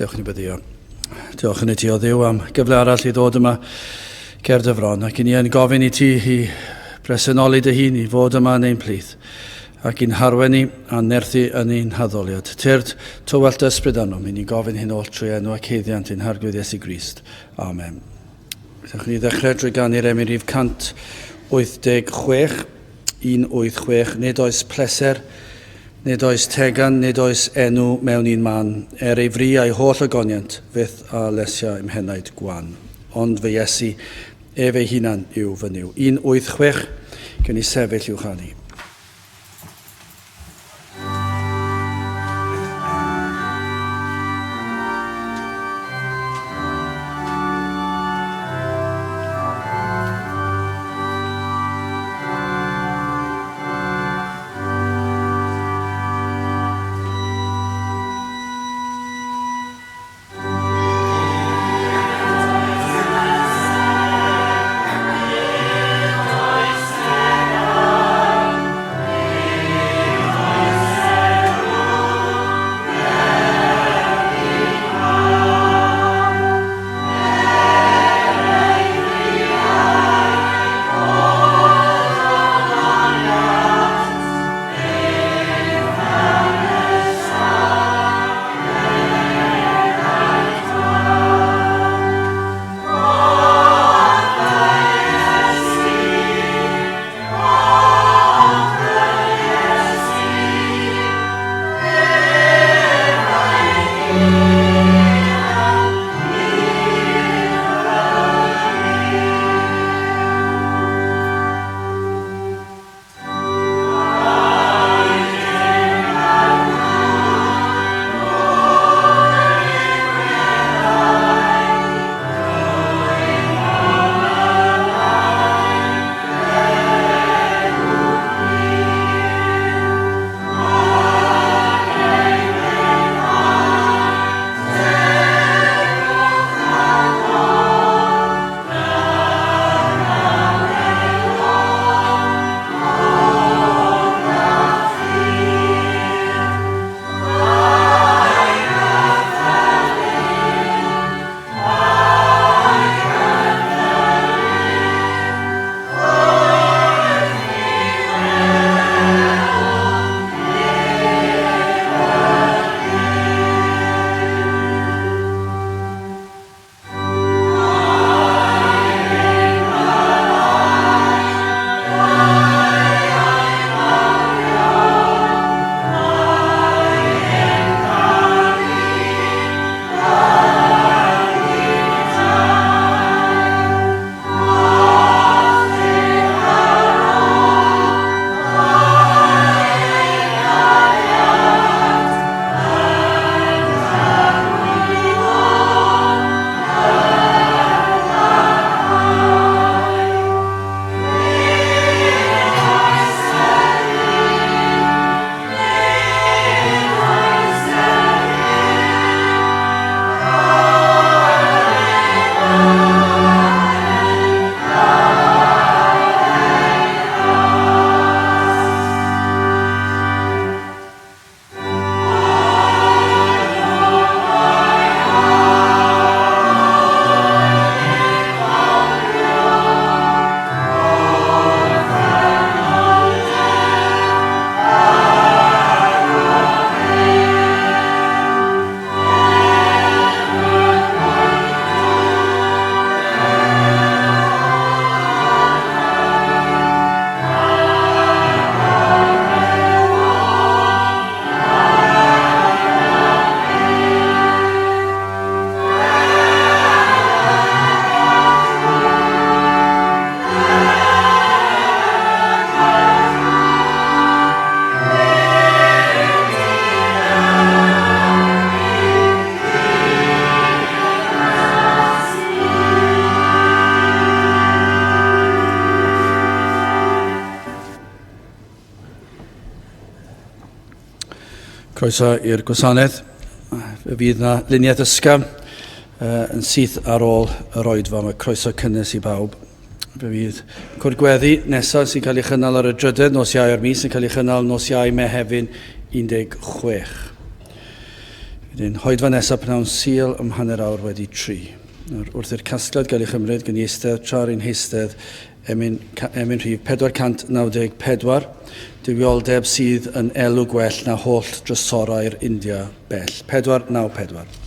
Dewch ni beddio. Diolch yn i ti o Dduw am gyfle arall i ddod yma ger dy fron ac i ni yn gofyn i ti i bresenoli dy hun i fod yma yn ein plith ac i'n harwen ni a nerthu yn ein haddoliad. Tyrd, tywallt dy ysbryd arnom, i ni'n gofyn hyn oll trwy enw ac haeddiant ein Harglwydd Iesu Grist. Amen. Dewch ni ddechrau drwy ganu'r emyn rhif 186, 186, Nid oes pleser, nid oes tegan, nid oes enw mewn un man, er ei fri a'i holl ogoniant, fyth a lesia i'm henaid gwan. Ond fy Iesu, ef ei hunan yw fy Nuw. 186, gen i sefyll i'w chanu. Croeso i'r gwasanaeth. Fe fydd yna luniaeth ysgafn yn syth ar ôl yr oedfa. Mae croeso cynnes i bawb. Fe fydd cwrdd gweddi nesaf sy'n cael ei chynnal ar y drydedd nos Iau o'r mis yn cael ei chynnal nos Iau Mehefin 16. Wedyn, hoedfa nesaf pnawn Sul am 3:30. Nawr, wrth i'r casgliad gael ei chymryd gan i eistedd tra ar ein heistedd emyn, emyn rhif 494, duwioldeb sydd yn elw gwell na holl drysorau'r India bell. 494.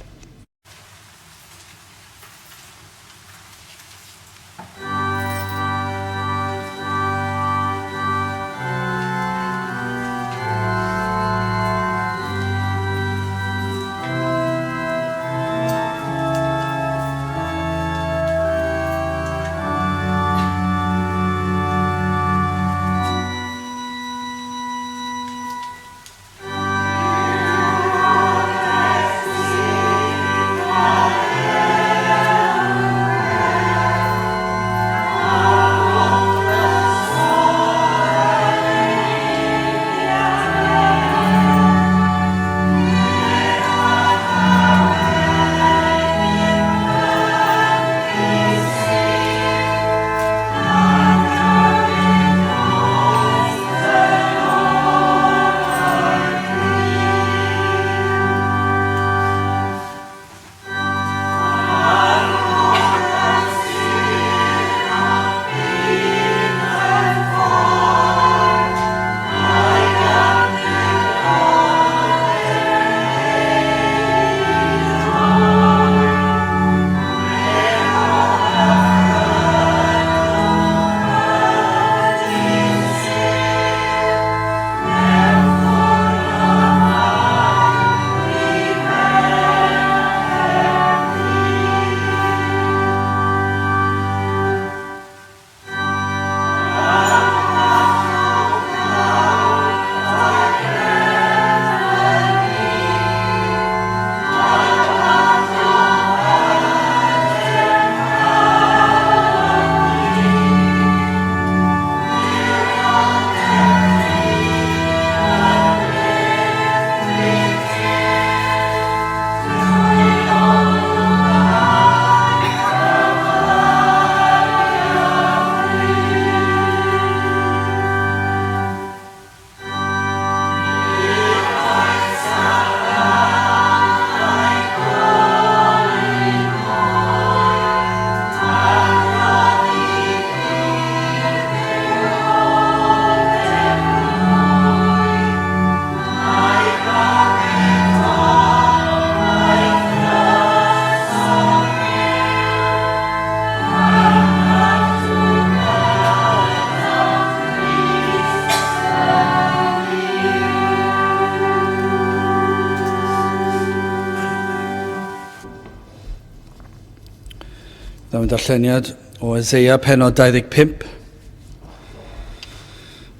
Dyma darlleniad o Eseia penod 25.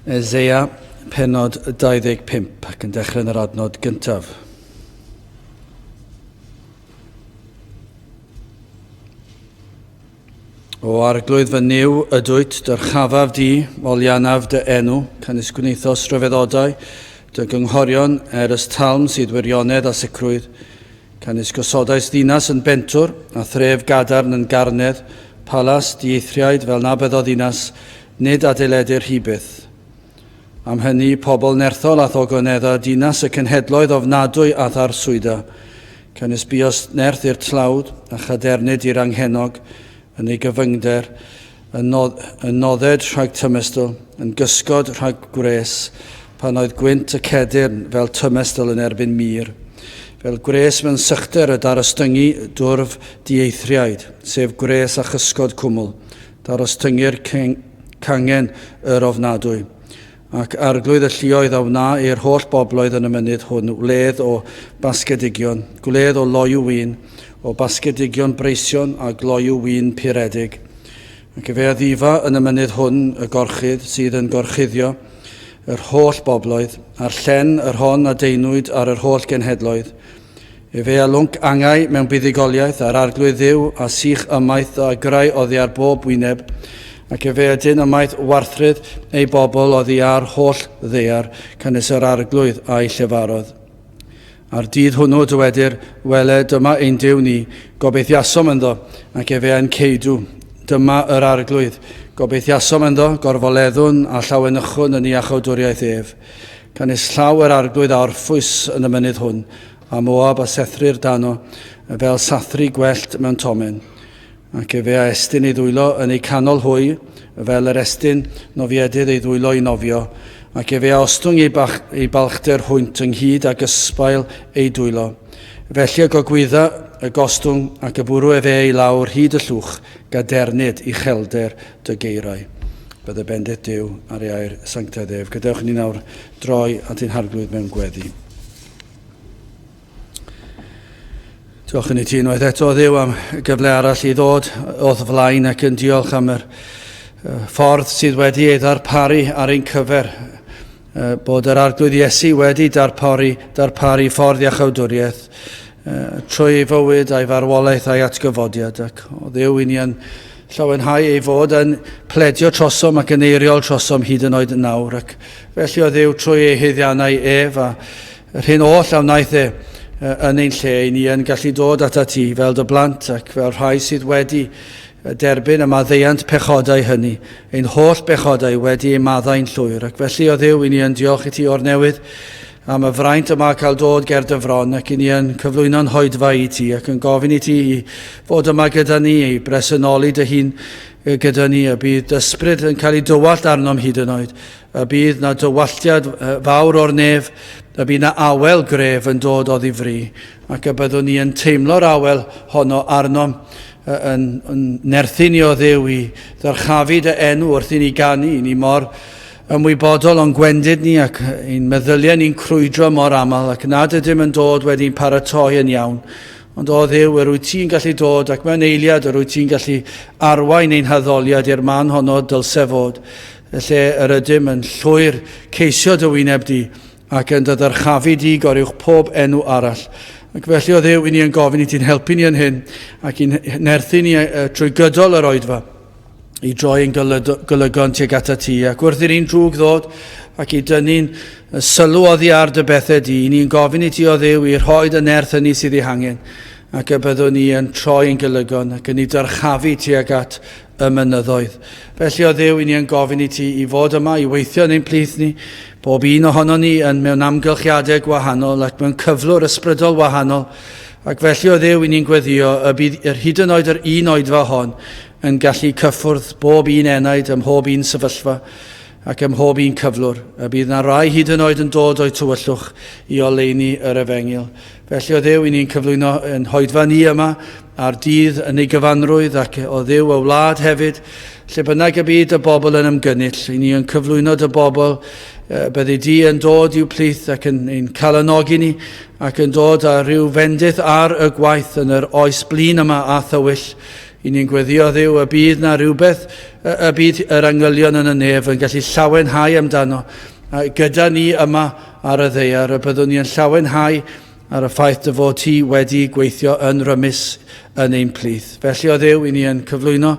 Eseia penod 25 ac yn dechrau yn yr adnod gyntaf. O Arglwydd fy Nuw ydwyt, dyrchafaf di, moliannaf dy enw, canys gwnaethos ryfeddodau, dy gynghorion er ys talm sydd wirionedd a sicrwydd. Canys gosodais ddinas yn bentwr, a thref gadarn yn garnedd, palas dieithriaid fel na byddo ddinas, nid adeiledir hi byth. Am hynny, pobl nerthol a'th ogonedda, dinas y cenhedloedd ofnadwy a'th arswyda. Canys buost nerth i'r tlawd, a chadernid i'r anghennog, yn ei gyfyngder, yn, nodd, yn nodded rhag tymestl, yn gysgod rhag gwres, pan oedd gwynt y cedyrn fel tymestl yn erbyn mur. Fel gwres mewn sychder y darostyngu dwrf dieithriaid, sef gwres a chysgod cwmwl, darostyngu'r cangen yr ofnadwy. Ac arglwydd y lluoedd a wna i'r holl bobloedd yn y mynydd hwn wledd o basgedigion, gwledd o loyw win, o basgedigion breision a gloyw win puredig. Ac efe a ddifa yn y mynydd hwn y gorchudd sydd yn gorchuddio yr holl bobloedd, a'r llen yr hon a deinwyd ar yr holl genhedloedd. Efe a lwnc angau mewn buddugoliaeth, a'r Arglwydd Dduw a sych ymaith ddagrau oddi ar bob wyneb, ac efe a dyn ymaith warthrydd ei bobl oddi ar holl ddaear, canys yr Arglwydd a'i llefarodd. A'r dydd hwnnw dywedir, Wele, dyma ein Duw ni, gobeithiasom ynddo, ac efe a'n ceidw. Dyma yr Arglwydd, gobeithiasom ynddo, gorfoleddwn a llawenychwn yn iachawdwriaeth ef. Canys llaw yr Arglwydd a orffwys yn y mynydd hwn, A Moab a sethrir dano, fel sathru gwellt mewn tomen. Ac efe a estyn ei ddwylo yn eu canol hwy, fel yr estyn nofiedydd ei ddwylo i nofio, ac efe a ostwng ei, bach, ei balchder hwynt ynghyd ag ysbail ei dwylo. Felly y gogwydda y gostwng ac y bwrw efe ei lawr hyd y llwch, gadernid uchelder dy geirau. Bydde bendith Duw ar ei air sanctaidd ef. Gadewch i ni nawr droi at ein harglwydd mewn gweddi. Diolch yn i ti unwaith eto, Dduw, am gyfle arall i ddod o'th flaen ac yn diolch am yr ffordd sydd wedi ei ddarparu ar ein cyfer. Bod yr Arglwydd Iesu wedi darparu, darparu ffordd iachawdwriaeth trwy ei fywyd a'i farwolaeth a'i atgyfodiad. Ac o Dduw, i ni yn llawenhau ei fod yn pledio trosom ac yn eiriol trosom hyd yn oed yn nawr. Ac felly o Dduw, trwy ei haeddiannau ef a Yr hyn oll a wnaeth e yn ein lle, i ni yn gallu dod atat ti fel dy blant ac fel rhai sydd wedi derbyn y maddeuant pechodau hynny, ein holl bechodau wedi eu maddau'n llwyr. Ac felly, o Dduw, i ni yn diolch i ti o'r newydd am y fraint yma cael dod ger dy fron ac i ni yn cyflwyno'n hoedfa i ti ac yn gofyn i ti i fod yma gyda ni, i bresenoli dy hun gyda ni, y bydd ysbryd yn cael ei dywallt arnom hyd yn oed, Y bydd 'na dywalltiad fawr o'r nef, y bydd 'na awel gref yn dod oddi fri, ac y byddwn ni yn teimlo'r awel honno arnom, yn, yn nerthu ni o Dduw i ddyrchafu dy enw wrth i ni ganu, i ni mor ymwybodol o'n gwendid ni ac ein meddyliau ni'n crwydro mor aml ac nad ydym yn dod wedi'n paratoi yn iawn. Ond o Dduw, yr wyt ti'n gallu dod ac mewn eiliad yr wyt ti'n gallu arwain ein haddoliad i'r man honno dylse fod. Lle yr ydym yn llwyr ceisio dy wyneb di, ac yn dy ddyrchafu di goruwch pob enw arall. Ac felly o Dduw, i ni yn gofyn i ti'n helpu ni yn hyn, ac i'n nerthu ni trwy gydol yr oedfa, i droi yn golygon tuag atat ti, ac wrth i'r un drwg ddod, ac i dynnu'n sylw oddi ar dy bethau di, i ni'n gofyn i ti o Dduw i rhoi dy nerth hynny sydd ei hangen, ac y byddwn ni yn troi yn golygon ac yn ei dyrchafu tuag at y mynyddoedd. Felly, o Dduw, i ni yn gofyn i ti i fod yma, i weithio yn ein plith ni, bob un ohonon ni yn mewn amgylchiadau gwahanol ac mewn cyflwr ysbrydol wahanol. Ac felly, o Dduw, i ni'n gweddio y bydd yr hyd yn oed yr un oedfa hon yn gallu cyffwrdd bob un enaid ym mhob un sefyllfa ac ym mhob un cyflwr, y bydd na rai hyd yn oed yn dod o'u tywyllwch i oleuni yr efengyl. Felly, o Dduw, i ni'n cyflwyno yn hoedfa ni yma a'r dydd yn ei gyfanrwydd ac o Dduw y wlad hefyd, lle bynnag y byd y bobl yn ymgynnull, i ni yn cyflwyno dy bobl, byddi di yn dod i'w plith ac yn ein calanogi ni ac yn dod â rhyw fendith ar y gwaith yn yr oes blin yma a thywyll. I ni'n gweddio Dduw y bydd na rhywbeth y bydd yr angylion yn y nef yn gallu llawenhau amdano gyda ni yma ar y ddaear, y byddwn ni yn llawenhau ar y ffaith dy fod ti wedi gweithio yn rymus yn ein plith. Felly o Dduw, i ni yn cyflwyno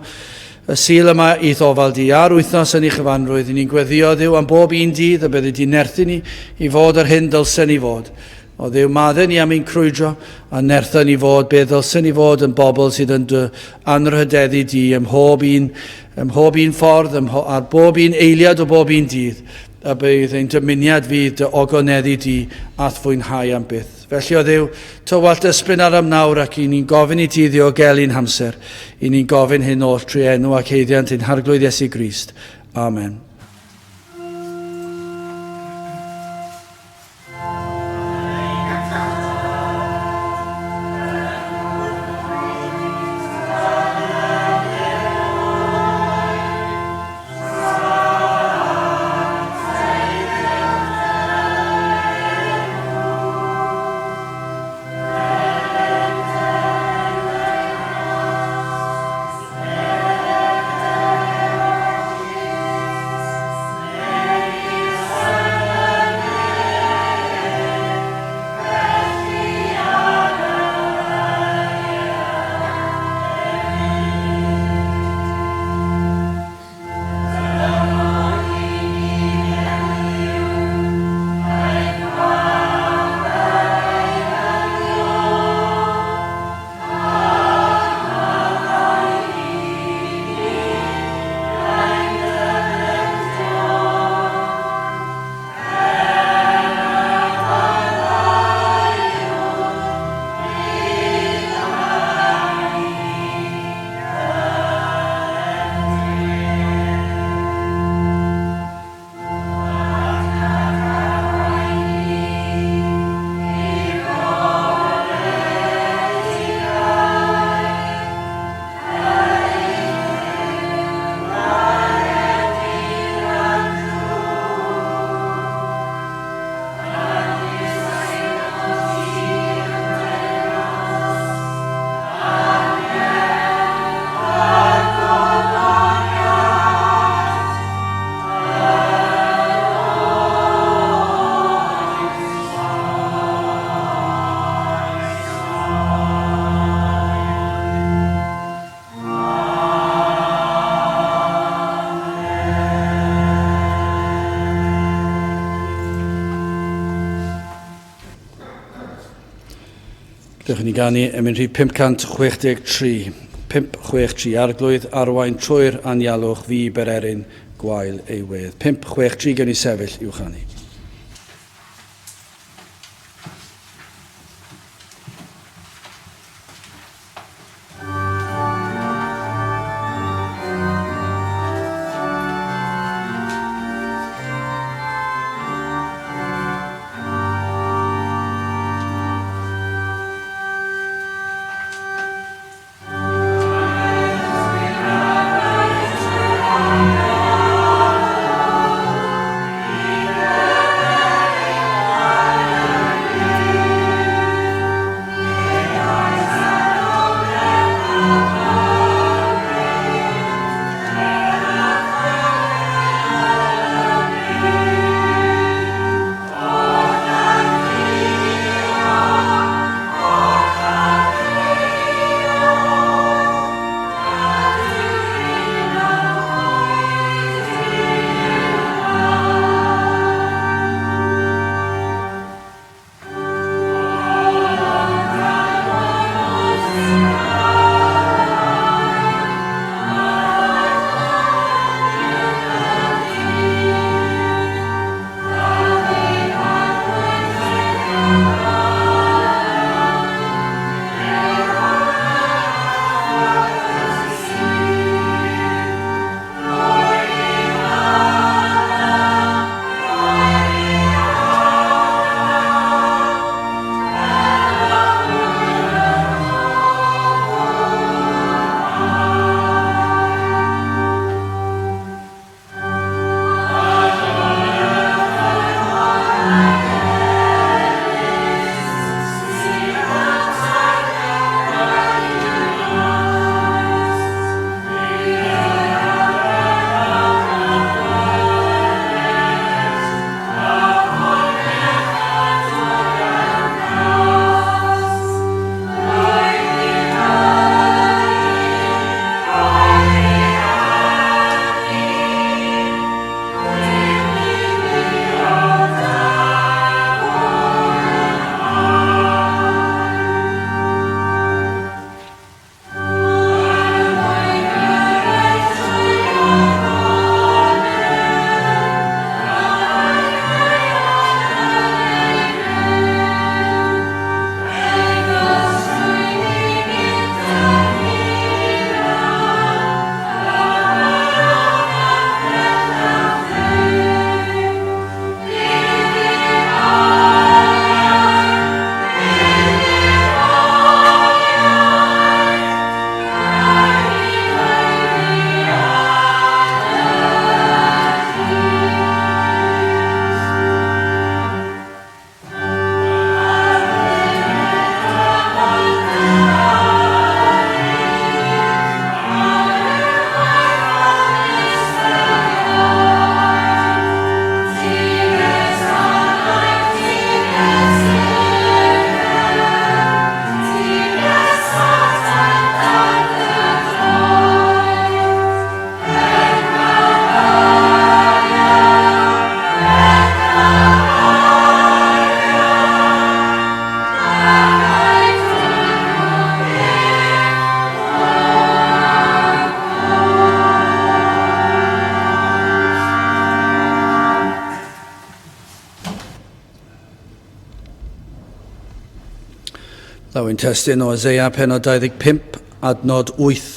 y Sul yma i'th ofal di, a'r wythnos yn ei chyfanrwydd, i ni'n gweddio Dduw am bob un dydd y byddi di nerthu ni i fod yr hyn dylsen ni fod. O Dduw, madde ni am ein crwydro, a nertha ni fod be ddylsen ni fod yn bobl sydd yn dy anrhydeddu di ym mhob un, ym mhob un ffordd, ym, ar bob un eiliad o bob un dydd. A bydd ein dymuniad fydd dy ogoneddu di a'th fwynhau am byth. Felly, o Dduw, tywallt ysbryd ar am nawr ac i ni'n gofyn i ti ddiogelu'n hamser. I ni'n gofyn hyn oll trwy enw ac haeddiant ein Harglwydd Iesu Grist. Amen. Dewch i ni ganu emyn rhif 563. 563, Arglwydd arwain trwy'r anialwch fi bererin gwael ei wedd. 563, gewn ni sefyll i'w chanu. Daw ein testun o Eseia penod 25, adnod 8.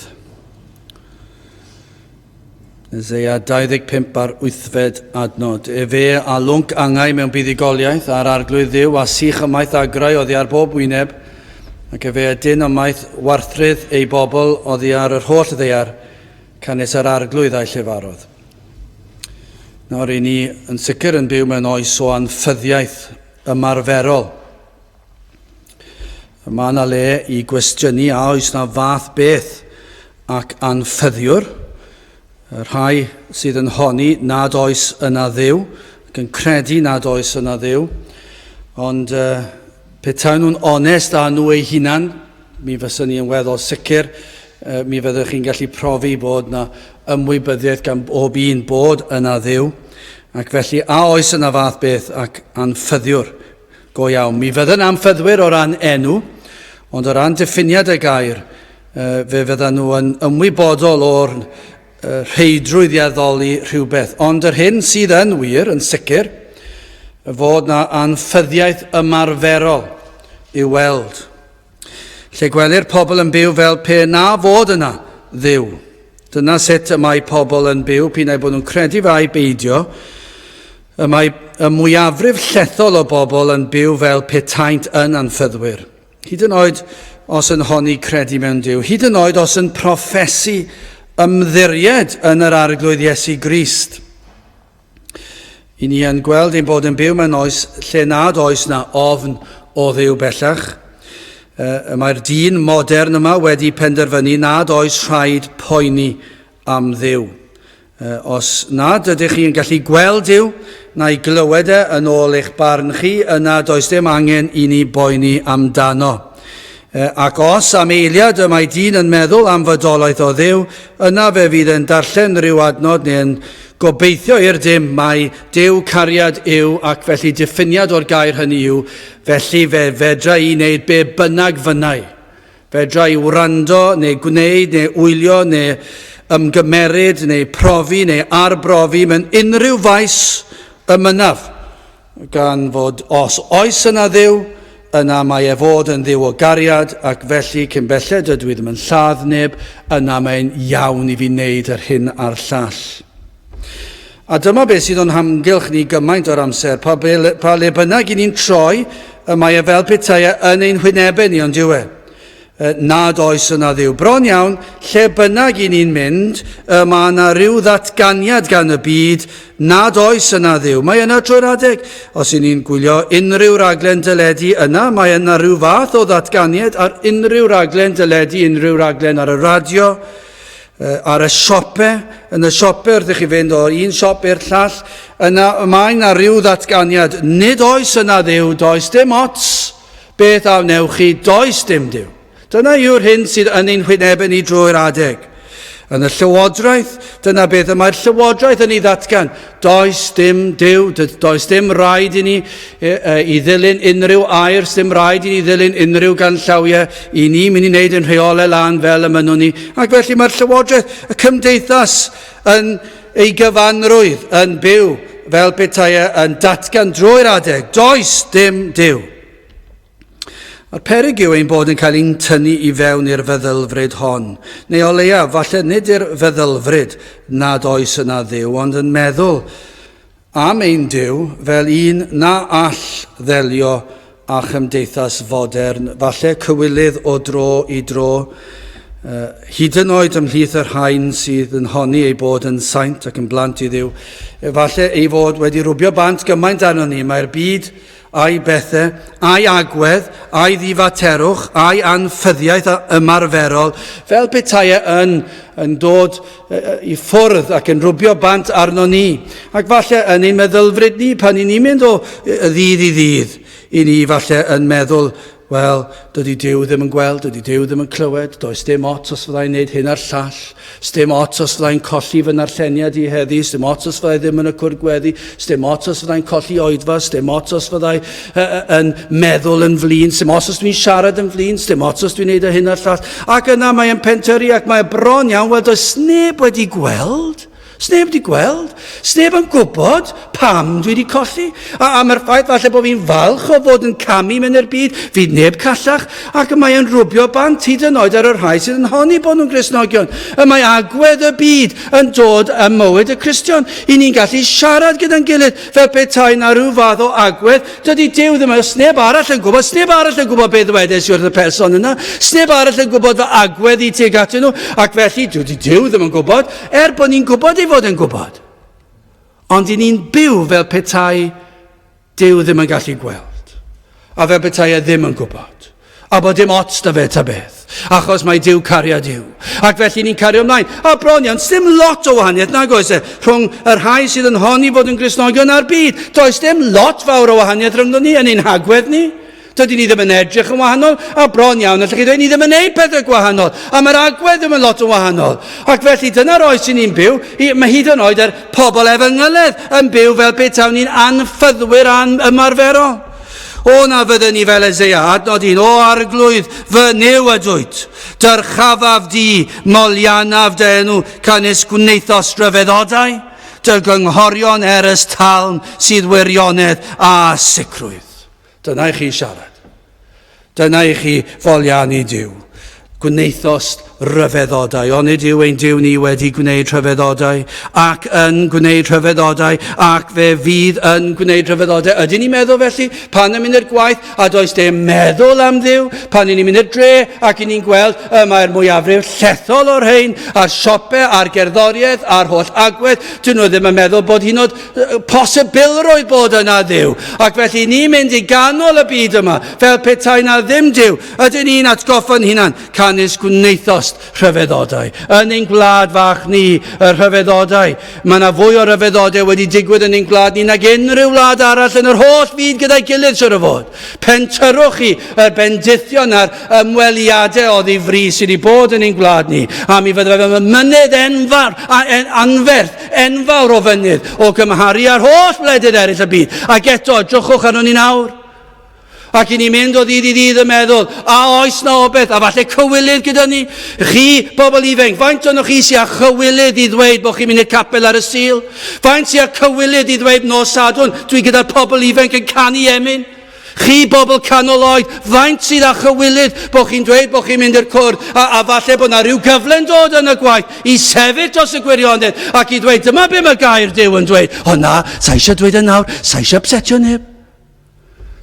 Eseia 25 a'r wythfed adnod. Efe a lwnc angau mewn buddugoliaeth a'r arglwydd ddiw a sych ymaith agrau oddi ar bob wyneb, ac efe a dyn ymaith warthrydd ei bobl oddi ar yr holl ddaear, canys yr arglwydd a'i llefarodd. Nawr, i ni yn sicr yn byw mewn oes o anffyddiaeth ymarferol. Mae yna le i gwestiynu a oes na fath beth ac anffyddiwr, y rhai sydd yn honni nad oes yna ddiw, ac yn credu nad oes yna ddiw, ond uh, petai nhw'n onest â nhw eu hunan, mi fyswn ni yn weddol sicr, uh, mi fyddwch chi'n gallu profi bod na ymwybyddiaeth gan bob un bod yna ddiw, ac felly a oes yna fath beth ac anffyddiwr go iawn. Mi fydden amffyddwyr o ran enw, Ond o ran diffiniad y gair, fe fyddan nhw yn ymwybodol o'r rheidrwydd i addoli rhywbeth. Ond yr hyn sydd yn wir, yn sicr, fod na anffyddiaeth ymarferol i'w weld. Lle gwelir pobl yn byw fel pe na fod yna Dduw. Dyna sut y mae pobl yn byw, p'un ai bod nhw'n credu fe ai beidio. Y mae y mwyafrif llethol o bobl yn byw fel petaent yn anffyddwyr. Hyd yn oed os yn honni credu mewn Duw, hyd yn oed os yn proffesu ymddiried yn yr Arglwydd Iesu Grist. I ni yn gweld ein bod yn byw mewn oes lle nad oes na ofn o Dduw bellach. Y mae'r dyn modern yma wedi penderfynu nad oes rhaid poeni am Dduw. Os nad ydych chi'n gallu gweld Duw na'i glywed e yn ôl eich barn chi, yna does dim angen i ni boeni amdano. Ac os am eiliad y mae dyn yn meddwl am fodolaeth o Dduw, yna fe fydd e'n darllen rhyw adnod neu'n gobeithio i'r dim mai Duw cariad yw ac felly diffiniad o'r gair hynny yw, felly fe fedra i wneud be bynnag fynnai. Fedra i wrando, neu gwneud, neu wylio, neu ymgymeryd, neu profi, neu arbrofi mewn unrhyw faes y mynnaf, gan fod os oes yna Dduw, yna mae e fod yn Dduw o gariad, ac felly cyn belled ydw i ddim yn lladd neb, yna mae'n iawn i fi wneud yr hyn a'r llall. A dyma beth sydd o'n hamgylch ni gymaint o'r amser. Pa, be, pa le bynnag i ni'n troi, y mae e fel petai e yn ein hwynebau ni, ond yw e? Nad oes yna Dduw. Bron iawn, lle bynnag i ni'n mynd, y mae yna rhyw ddatganiad gan y byd nad oes yna Dduw. Mae yna trwy'r adeg. Os i ni'n gwylio unrhyw raglen deledu yna, mae yna rhyw fath o ddatganiad ar unrhyw raglen deledu, unrhyw raglen ar y radio. Ar y siope, yn y siope wrth i chi fynd o un siop i'r llall, yna mae yna rhyw ddatganiad, nid oes yna Dduw, does dim ots beth a wnewch chi, does dim Duw. Dyna yw'r hyn sydd yn ein hwynebau ni drwy'r adeg. Yn y llywodraeth, dyna beth y mae'r llywodraeth yn ei ddatgan. Does dim Duw, does dim rhaid i ni i ddilyn unrhyw air, dim rhaid i ni ddilyn unrhyw ganllawiau, i ni mynd i wneud yn rheolau lan fel y mynnwn ni. Ac felly mae'r llywodraeth, y cymdeithas yn ei gyfanrwydd yn byw fel petai e yn datgan drwy'r adeg, does dim Duw. A'r peryg yw ein bod yn cael ein tynnu i fewn i'r feddylfryd hon, neu o leiaf, falle nid i'r feddylfryd nad oes yna Dduw, ond yn meddwl am ein Duw fel un na all ddelio â chymdeithas fodern, falle cywilydd o dro i dro, hyd yn oed ymhlith y rhain sydd yn honni ei bod yn saint ac yn blant i Dduw. Efallai ei fod wedi rwbio bant gymaint arnon ni, mae'r byd a'i bethe, a'i agwedd, a'i ddifaterwch, a'i anffyddiaeth ymarferol, fel petai e yn, yn dod i ffwrdd ac yn rwbio bant arno ni. Ac falle yn ein meddylfryd ni, pan i ni'n mynd o ddydd i ddydd, i ni falle yn meddwl, Wel, dydy Duw ddim yn gweld, dydy Duw ddim yn clywed, does dim ots os fyddai'n neud hyn a'r llall, sdim ots os fyddai'n colli fy narlleniad i heddi, sdim ots os fyddai ddim yn y cwrdd gweddi, sdim ots os fyddai'n colli oedfa, sdim ots os fyddai yn meddwl yn flin, sdim ots os dwi'n siarad yn flin, sdim ots os dwi'n neud y hyn a'r llall. Ac yna mae'n pentyrru ac mae bron iawn, wel does neb wedi gweld. Sneb wedi gweld, sneb yn gwybod pam dwi wedi colli. A am yr ffaith falle bod fi'n falch o fod yn camu mewn i'r byd, fydd neb callach, ac y mae yn rwbio bant hyd yn oed ar y rhai sydd yn honni bod nhw'n Gristnogion. Y mae agwedd y byd yn dod ym mywyd y Cristion. I ni'n gallu siarad gyda'n gilydd fel petai na rhyw fath o agwedd Dydy Duw ddim, sneb arall yn gwybod, sneb arall yn gwybod beth ddwedes i wrth y person yna, sneb arall yn gwybod fy agwedd i tuag atyn nhw, ac felly dydy Duw ddim yn gwybod, er bod ni'n gwybod ei fod yn gwybod. Ond i ni'n byw fel petai Duw ddim yn gallu gweld, a fel petai e ddim yn gwybod. A bod dim ots da fe ta beth, achos mae Duw cariad yw. Ac felly ni'n cario ymlaen. A bron iawn, dim lot o wahaniaeth nag oes e, rhwng y rhai sydd yn honni fod yn Gristnogion a'r byd. Does dim lot fawr o wahaniaeth rhyngddon ni yn ein hagwedd ni. Dydy ni ddim yn edrych yn wahanol, a bron iawn, allwch chi ddweud, ni ddim yn neud pethau gwahanol, a mae'r agwedd ddim yn lot yn wahanol. Ac felly dyna'r oes sy'n ni'n byw, mae hyd yn oed yr pobl efengyledd yn byw fel pe tawn ni'n anffyddwyr an ymarferol. O na fydden ni fel Eseia, adnod un, o arglwydd, fy Nuw ydwyt, dyrchafaf di, moliannaf dy enw, canys gwnaethost ryfeddodau, dy gynghorion er ys talm sydd wirionedd a sicrwydd. Dyna i chi siarad. Dyna i chi foliannu Duw. Gwnaethost ryfeddodau. Onid yw ein Duw ni wedi gwneud rhyfeddodau ac yn gwneud rhyfeddodau ac fe fydd yn gwneud rhyfeddodau? Ydyn ni'n meddwl felly pan yn mynd i'r gwaith a does dim meddwl am Dduw? Pan ni'n mynd i'r dre ac i ni'n gweld y mae'r mwyafrif llethol o'r rhain a'r siope a'r gerddoriaeth a'r holl agwedd, dyn nhw ddim yn meddwl bod hyn oed posibilrwydd bod yna Dduw. Ac felly ni'n mynd i ganol y byd yma fel petai na ddim Duw. Ydyn ni'n atgoffa'n hunan, canys gwnaethost rhyfeddodau. Yn ein gwlad fach ni, y rhyfeddodau. Mae yna fwy o ryfeddodau wedi digwydd yn ein gwlad ni nag unrhyw wlad arall yn yr holl fyd gyda'i gilydd, siwr o fod. Pentyrrwch chi y bendithion a'r ymweliadau oddi fri sydd wedi bod yn ein gwlad ni. A mi fydde fe mynydd enfawr, a en, anferth, enfawr o fynydd o gymharu â'r holl wledydd eraill y byd. Ac eto, edrychwch arnon ni nawr. Ac i ni'n mynd o ddydd i ddydd yn meddwl, a oes na obaith, a falle cywilydd gyda ni. Chi, bobl ifanc, faint o'n chi sy'n â chywilydd i ddweud bod chi'n mynd i'r capel ar y Sul? Faint sy'n â cywilydd i ddweud nos Sadwrn, dwi gyda'r pobl ifanc yn canu emyn? Chi bobl canol oed, faint sydd â chywilydd bod chi'n dweud bod chi'n mynd i'r cwrdd a, a falle bod na rhyw gyfle'n dod yn y gwaith i sefyll dros y gwirionedd ac i ddweud dyma be mae gair Duw yn dweud. O na, sa eisiau dweud yn nawr, sa eisiau upsetio neb.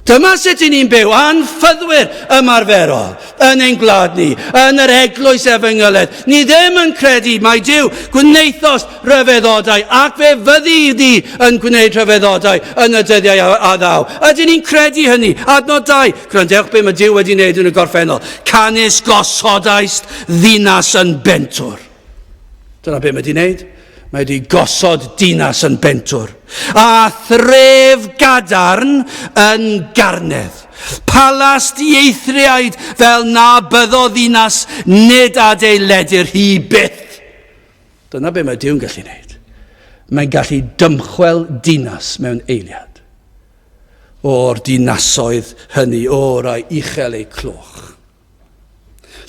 Dyma sut i ni'n byw, anffyddwyr ymarferol yn ein gwlad ni, yn yr eglwys efengyledd. Ni ddim yn credu mai Duw gwnaethost rhyfeddodau ac fe fyddi di yn gwneud rhyfeddodau yn y dyddiau a, a ddaw. Ydyn ni'n credu hynny? Adnod 2, gwrandewch be mae Duw wedi wneud yn y gorffennol. Canys gosodaist ddinas yn bentwr. Dyna be mae wedi wneud. Mae wedi gosod dinas yn bentwr. A thref gadarn yn garnedd. Palas dieithriaid fel na byddo ddinas nid adeiledir hi byth. Dyna be mae Duw'n gallu wneud. Mae'n gallu dymchwel dinas mewn eiliad. O'r dinasoedd hynny, o rai uchel eu cloch.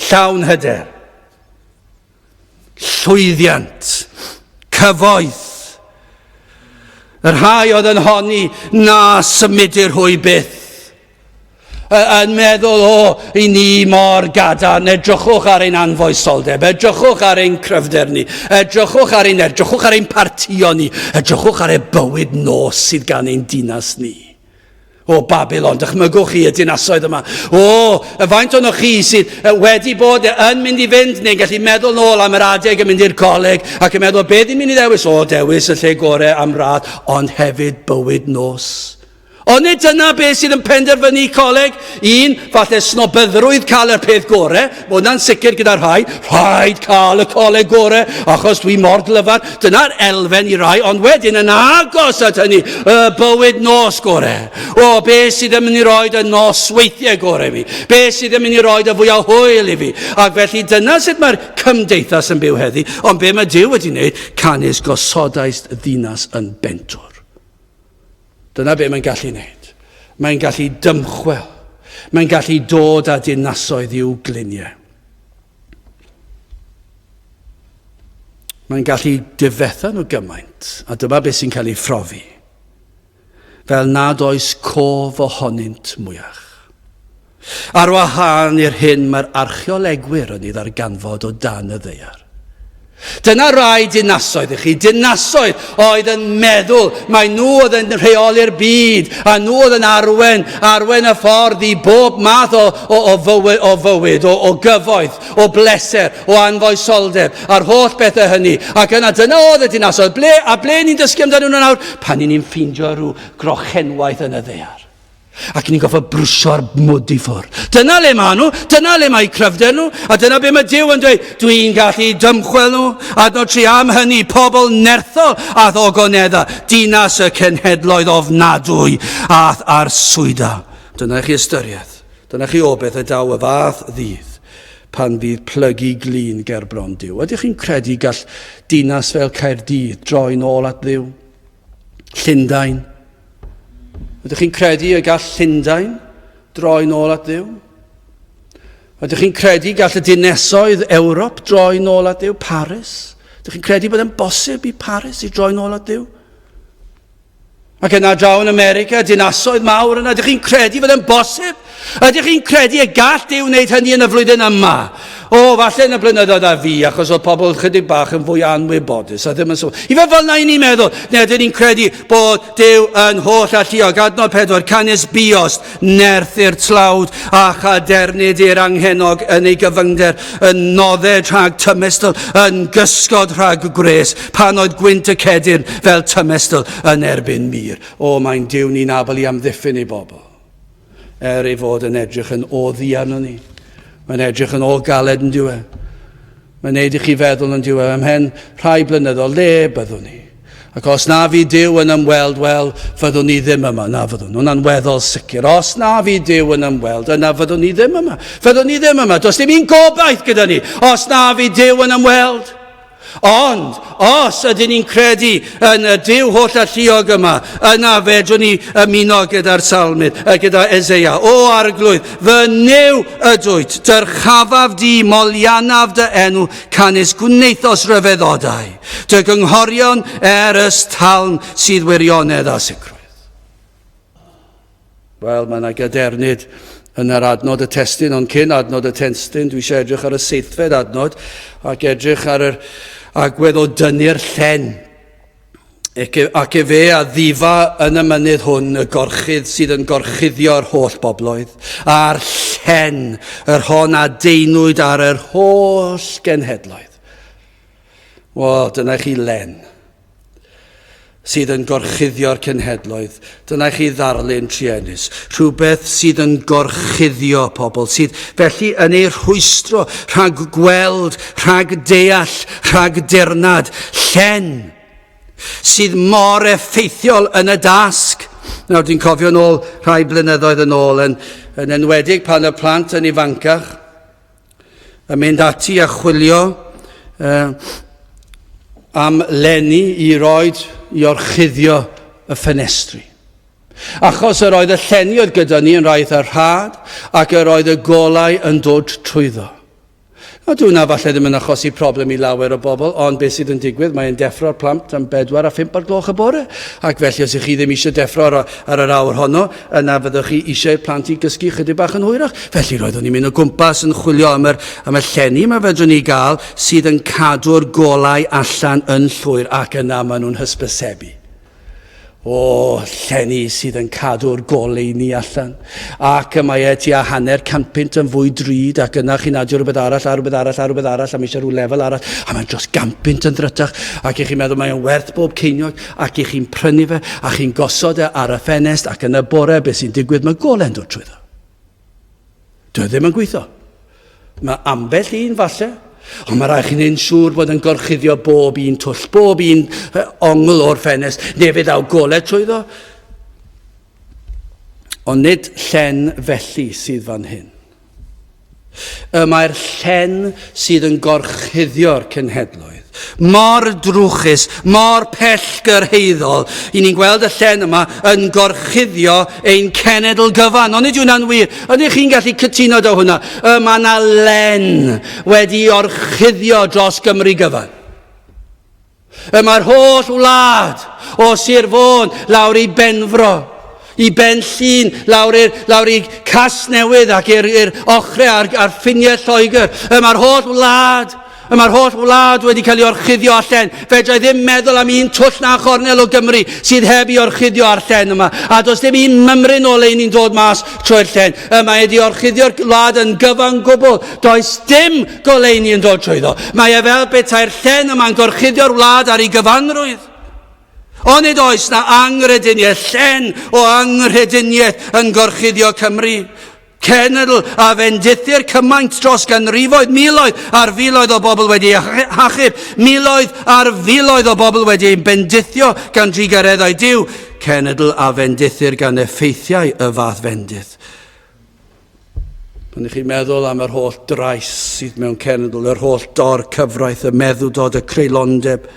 Llawn hyder. Llwyddiant, cyfoeth. Y rhai oedd yn honni na symudir hwy byth. Yn meddwl, o, i ni mor gadarn, edrychwch ar ein anfoesoldeb, edrychwch ar ein cryfder ni, edrychwch ar ein, edrychwch ar ein partïon ni, edrychwch ar y bywyd nos sydd gan ein dinas ni. O Babilon, dychmygwch chi y dinasoedd yma. O, y faint o'n chi sydd wedi bod yn mynd i fynd neu'n gallu meddwl nôl am yr adeg yn mynd i'r coleg ac yn meddwl beth i'n mynd i ddewis? O, dewis y lle gore am radd, ond hefyd bywyd nos. Onid dyna beth sydd yn penderfynu coleg? Un, falle snobyddrwydd cael y peth gore, mae hwnna'n sicr gyda rhai, rhaid cael y coleg gore, achos dwi mor glyfar. Dyna'r elfen i rai, ond wedyn yn agos at hynny, y bywyd nos gore. O, be sydd yn mynd i roed y nosweithiau gore i fi? Be sydd yn mynd i roed y fwyaf hwyl i fi? Ac felly dyna sut mae'r cymdeithas yn byw heddi, ond be mae Duw wedi wneud, canys gosodaist ddinas yn bentwr. Dyna be mae'n gallu wneud. Mae'n gallu dymchwel. Mae'n gallu dod â dinasoedd i'w gliniau. Mae'n gallu difetha nhw gymaint, a dyma beth sy'n cael ei phrofi, fel nad oes cof ohonynt mwyach. Ar wahân i'r hyn mae'r archeolegwyr yn ei ddarganfod o dan y ddaear. Dyna rai dinasoedd i chi, dinasoedd oedd yn meddwl mai nhw oedd yn rheoli'r byd a nhw oedd yn arwen, arwen y ffordd i bob math o, o, o, fywyd, o, fywyd, o, o gyfoeth, o bleser, o anfoesoldeb, a'r holl bethau hynny. Ac yna dyna oedd y dinasoedd. Ble, a ble ni'n dysgu amdanyn nhw nawr? Pan ni'n ffeindio rhyw grochenwaith yn y ddaear. Ac ni'n goffa brwsio'r mwd i ffwrdd. Dyna le maen nhw, dyna le mae cryfder nhw, a dyna be mae Duw yn dweud, dwi'n gallu dymchwel nhw, adnod tri am hynny, pobl nerthol a ddogonedda, dinas y cenhedloedd ofnadwy ath ar swyda. Dyna chi ystyriaeth, dyna chi obaith y daw y fath ddydd pan fydd plygu glin ger bron Duw. Ydych chi'n credu gall dinas fel Caerdydd droi'n ôl at Dduw? Llundain? Ydych chi'n credu y gall Llundain droi nôl at Dduw? Ydych chi'n credu gall y dinasoedd Ewrop droi nôl at Dduw? Paris? Ydych chi'n credu bod e'n bosib i Paris i droi nôl at Dduw? Ac yna draw yn America, dinasoedd mawr yna, ydych chi'n credu fod e'n bosib? Ydych chi'n credu y gall Duw wneud hynny yn y flwyddyn yma? O, falle yn y blynyddoedd a fi, achos oedd pobl chydig bach yn fwy anwybodus a ddim yn sôn. I fe fel na i ni'n meddwl, neu ydyn ni'n credu bod Duw yn holl alluog. Adnod 4, canys buost nerth i'r tlawd a chadernid i'r anghenog yn ei gyfyngder, yn nodded rhag tymestl, yn gysgod rhag gwres, pan oedd gwynt y cedyrn fel tymestl yn erbyn mur. O, mae'n Duw ni'n abl i amddiffyn ei bobl. Er ei fod yn edrych yn oddi arno ni. Mae'n edrych yn ôl galed yn diwe. Mae'n neud i chi feddwl yn diwe, ymhen rhai blynyddoedd, le byddwn ni? Ac os na fi Duw yn ymweld, wel, fyddwn ni ddim yma. Na fyddwn. Hwna'n weddol sicr. Os na fi Duw yn ymweld, yna fyddwn ni ddim yma. Fyddwn ni ddim yma. Does dim un gobaith gyda ni. Os na fi Duw yn ymweld. Ond, os ydyn ni'n credu yn y Duw holl alluog yma, yna fedrwn ni ymuno gyda'r salmydd, gyda Eseia. O arglwydd, fy Nuw ydwyt, dyrchafaf di, moliannaf dy enw, canys gwnaethos ryfeddodau. Dy gynghorion er ys talm sydd wirionedd a sicrwydd. Wel, mae yna gadernid yn yr adnod y testun, ond cyn adnod y testun, dwi eisiau edrych ar y seithfed adnod ac edrych ar yr agwedd o dynnu'r llen. Ac efe a ddifa yn y mynydd hwn y gorchudd sydd yn gorchuddio'r holl bobloedd, a'r llen, yr hon a deinwyd ar yr holl genhedloedd. Wel, dyna chi len sydd yn gorchuddio'r cenhedloedd. Dyna chi ddarlun truenus. Rhywbeth sydd yn gorchuddio pobl, sydd felly yn eu rhwystro rhag gweld, rhag deall, rhag dirnad. Llen sydd mor effeithiol yn y dasg. Nawr, dwi'n cofio yn ôl rhai blynyddoedd yn ôl, yn, yn enwedig pan y plant yn ifancach, yn mynd ati a chwilio uh, am lenni i roed i orchuddio y ffenestri. Achos yr oedd y llenni oedd gyda ni yn rhai eitha rhad ac yr oedd y golau yn dod trwyddo. Nawr, dyw hwnna falle ddim yn achosi problem i lawer o bobl, ond beth sydd yn digwydd, mae'n deffro'r plant am bedwar a phump o'r gloch y bore. Ac felly, os ych chi ddim eisiau deffro ar, ar yr awr honno, yna fyddwch chi eisiau i'r plant i gysgu chydig bach yn hwyrach. Felly, roeddwn i'n mynd o gwmpas yn chwilio am yr, am y llenni yma fedrwn ni gael sydd yn cadw'r golau allan yn llwyr, ac yna maen nhw'n hysbysebu. O, llenni sydd yn cadw'r goleuni allan. Ac y mae e tua hanner canpunt yn fwy drud, ac yna chi'n adio rhywbeth arall, a rhywbeth arall, a rhywbeth arall, a mae eisiau rhyw lefel arall, a mae'n dros ganpunt yn ddrytach, ac i chi'n meddwl mae'n werth bob ceiniog, ac i chi'n prynu fe, a chi'n gosod e ar y ffenest, ac yn y bore, beth sy'n digwydd, mae gole'n dod trwyddo. Dyw e ddim yn gweithio. Mae ambell un falle, ond mae rhaid chi'n neud yn siŵr bod yn gorchuddio bob un twll, bob un ongl o'r ffenest, neu fe ddaw golau trwyddo. Ond nid llen felly sydd fan hyn. Y mae'r llen sydd yn gorchuddio'r cenhedloedd. Mor drwchus, mor pellgyrhaeddol. I ni'n gweld y llen yma yn gorchuddio ein cenedl gyfan. Ond nid hwnna'n wir. Ydych chi'n gallu cytuno da hwnna? Y mae yna len wedi orchuddio dros Gymru gyfan. Y mae'r holl wlad o Sir Fôn lawr i Benfro, i Ben Llŷn, lawr i'r, lawr i Casnewydd ac i'r, i'r ochrau ar, ar ffiniau Lloegr. Y mae'r holl wlad, y mae'r holl wlad wedi cael ei orchuddio â llen. Fedra i ddim meddwl am un twll na chornel o Gymru sydd heb ei orchuddio â'r llen yma. A does dim un mymryn o leini'n dod mas trwy'r llen. Y mae wedi orchuddio'r wlad yn gyfan gwbl. Does dim goleuni yn dod trwyddo. Mae e fel petai'r llen yma'n gorchuddio'r wlad ar ei gyfanrwydd. Onid oes na anghrediniaeth, llen o anghrediniaeth yn gorchuddio Cymru? Cenedl a fendithir cymaint dros ganrifoedd, miloedd ar filoedd o bobl wedi eu hachub, miloedd ar filoedd o bobl wedi eu bendithio gan drugareddau Duw, cenedl a fendithir gan effeithiau y fath fendith. Pan ych chi'n meddwl am yr holl drais sydd mewn cenedl, yr holl dor cyfraith, y meddwdod, y creulondeb,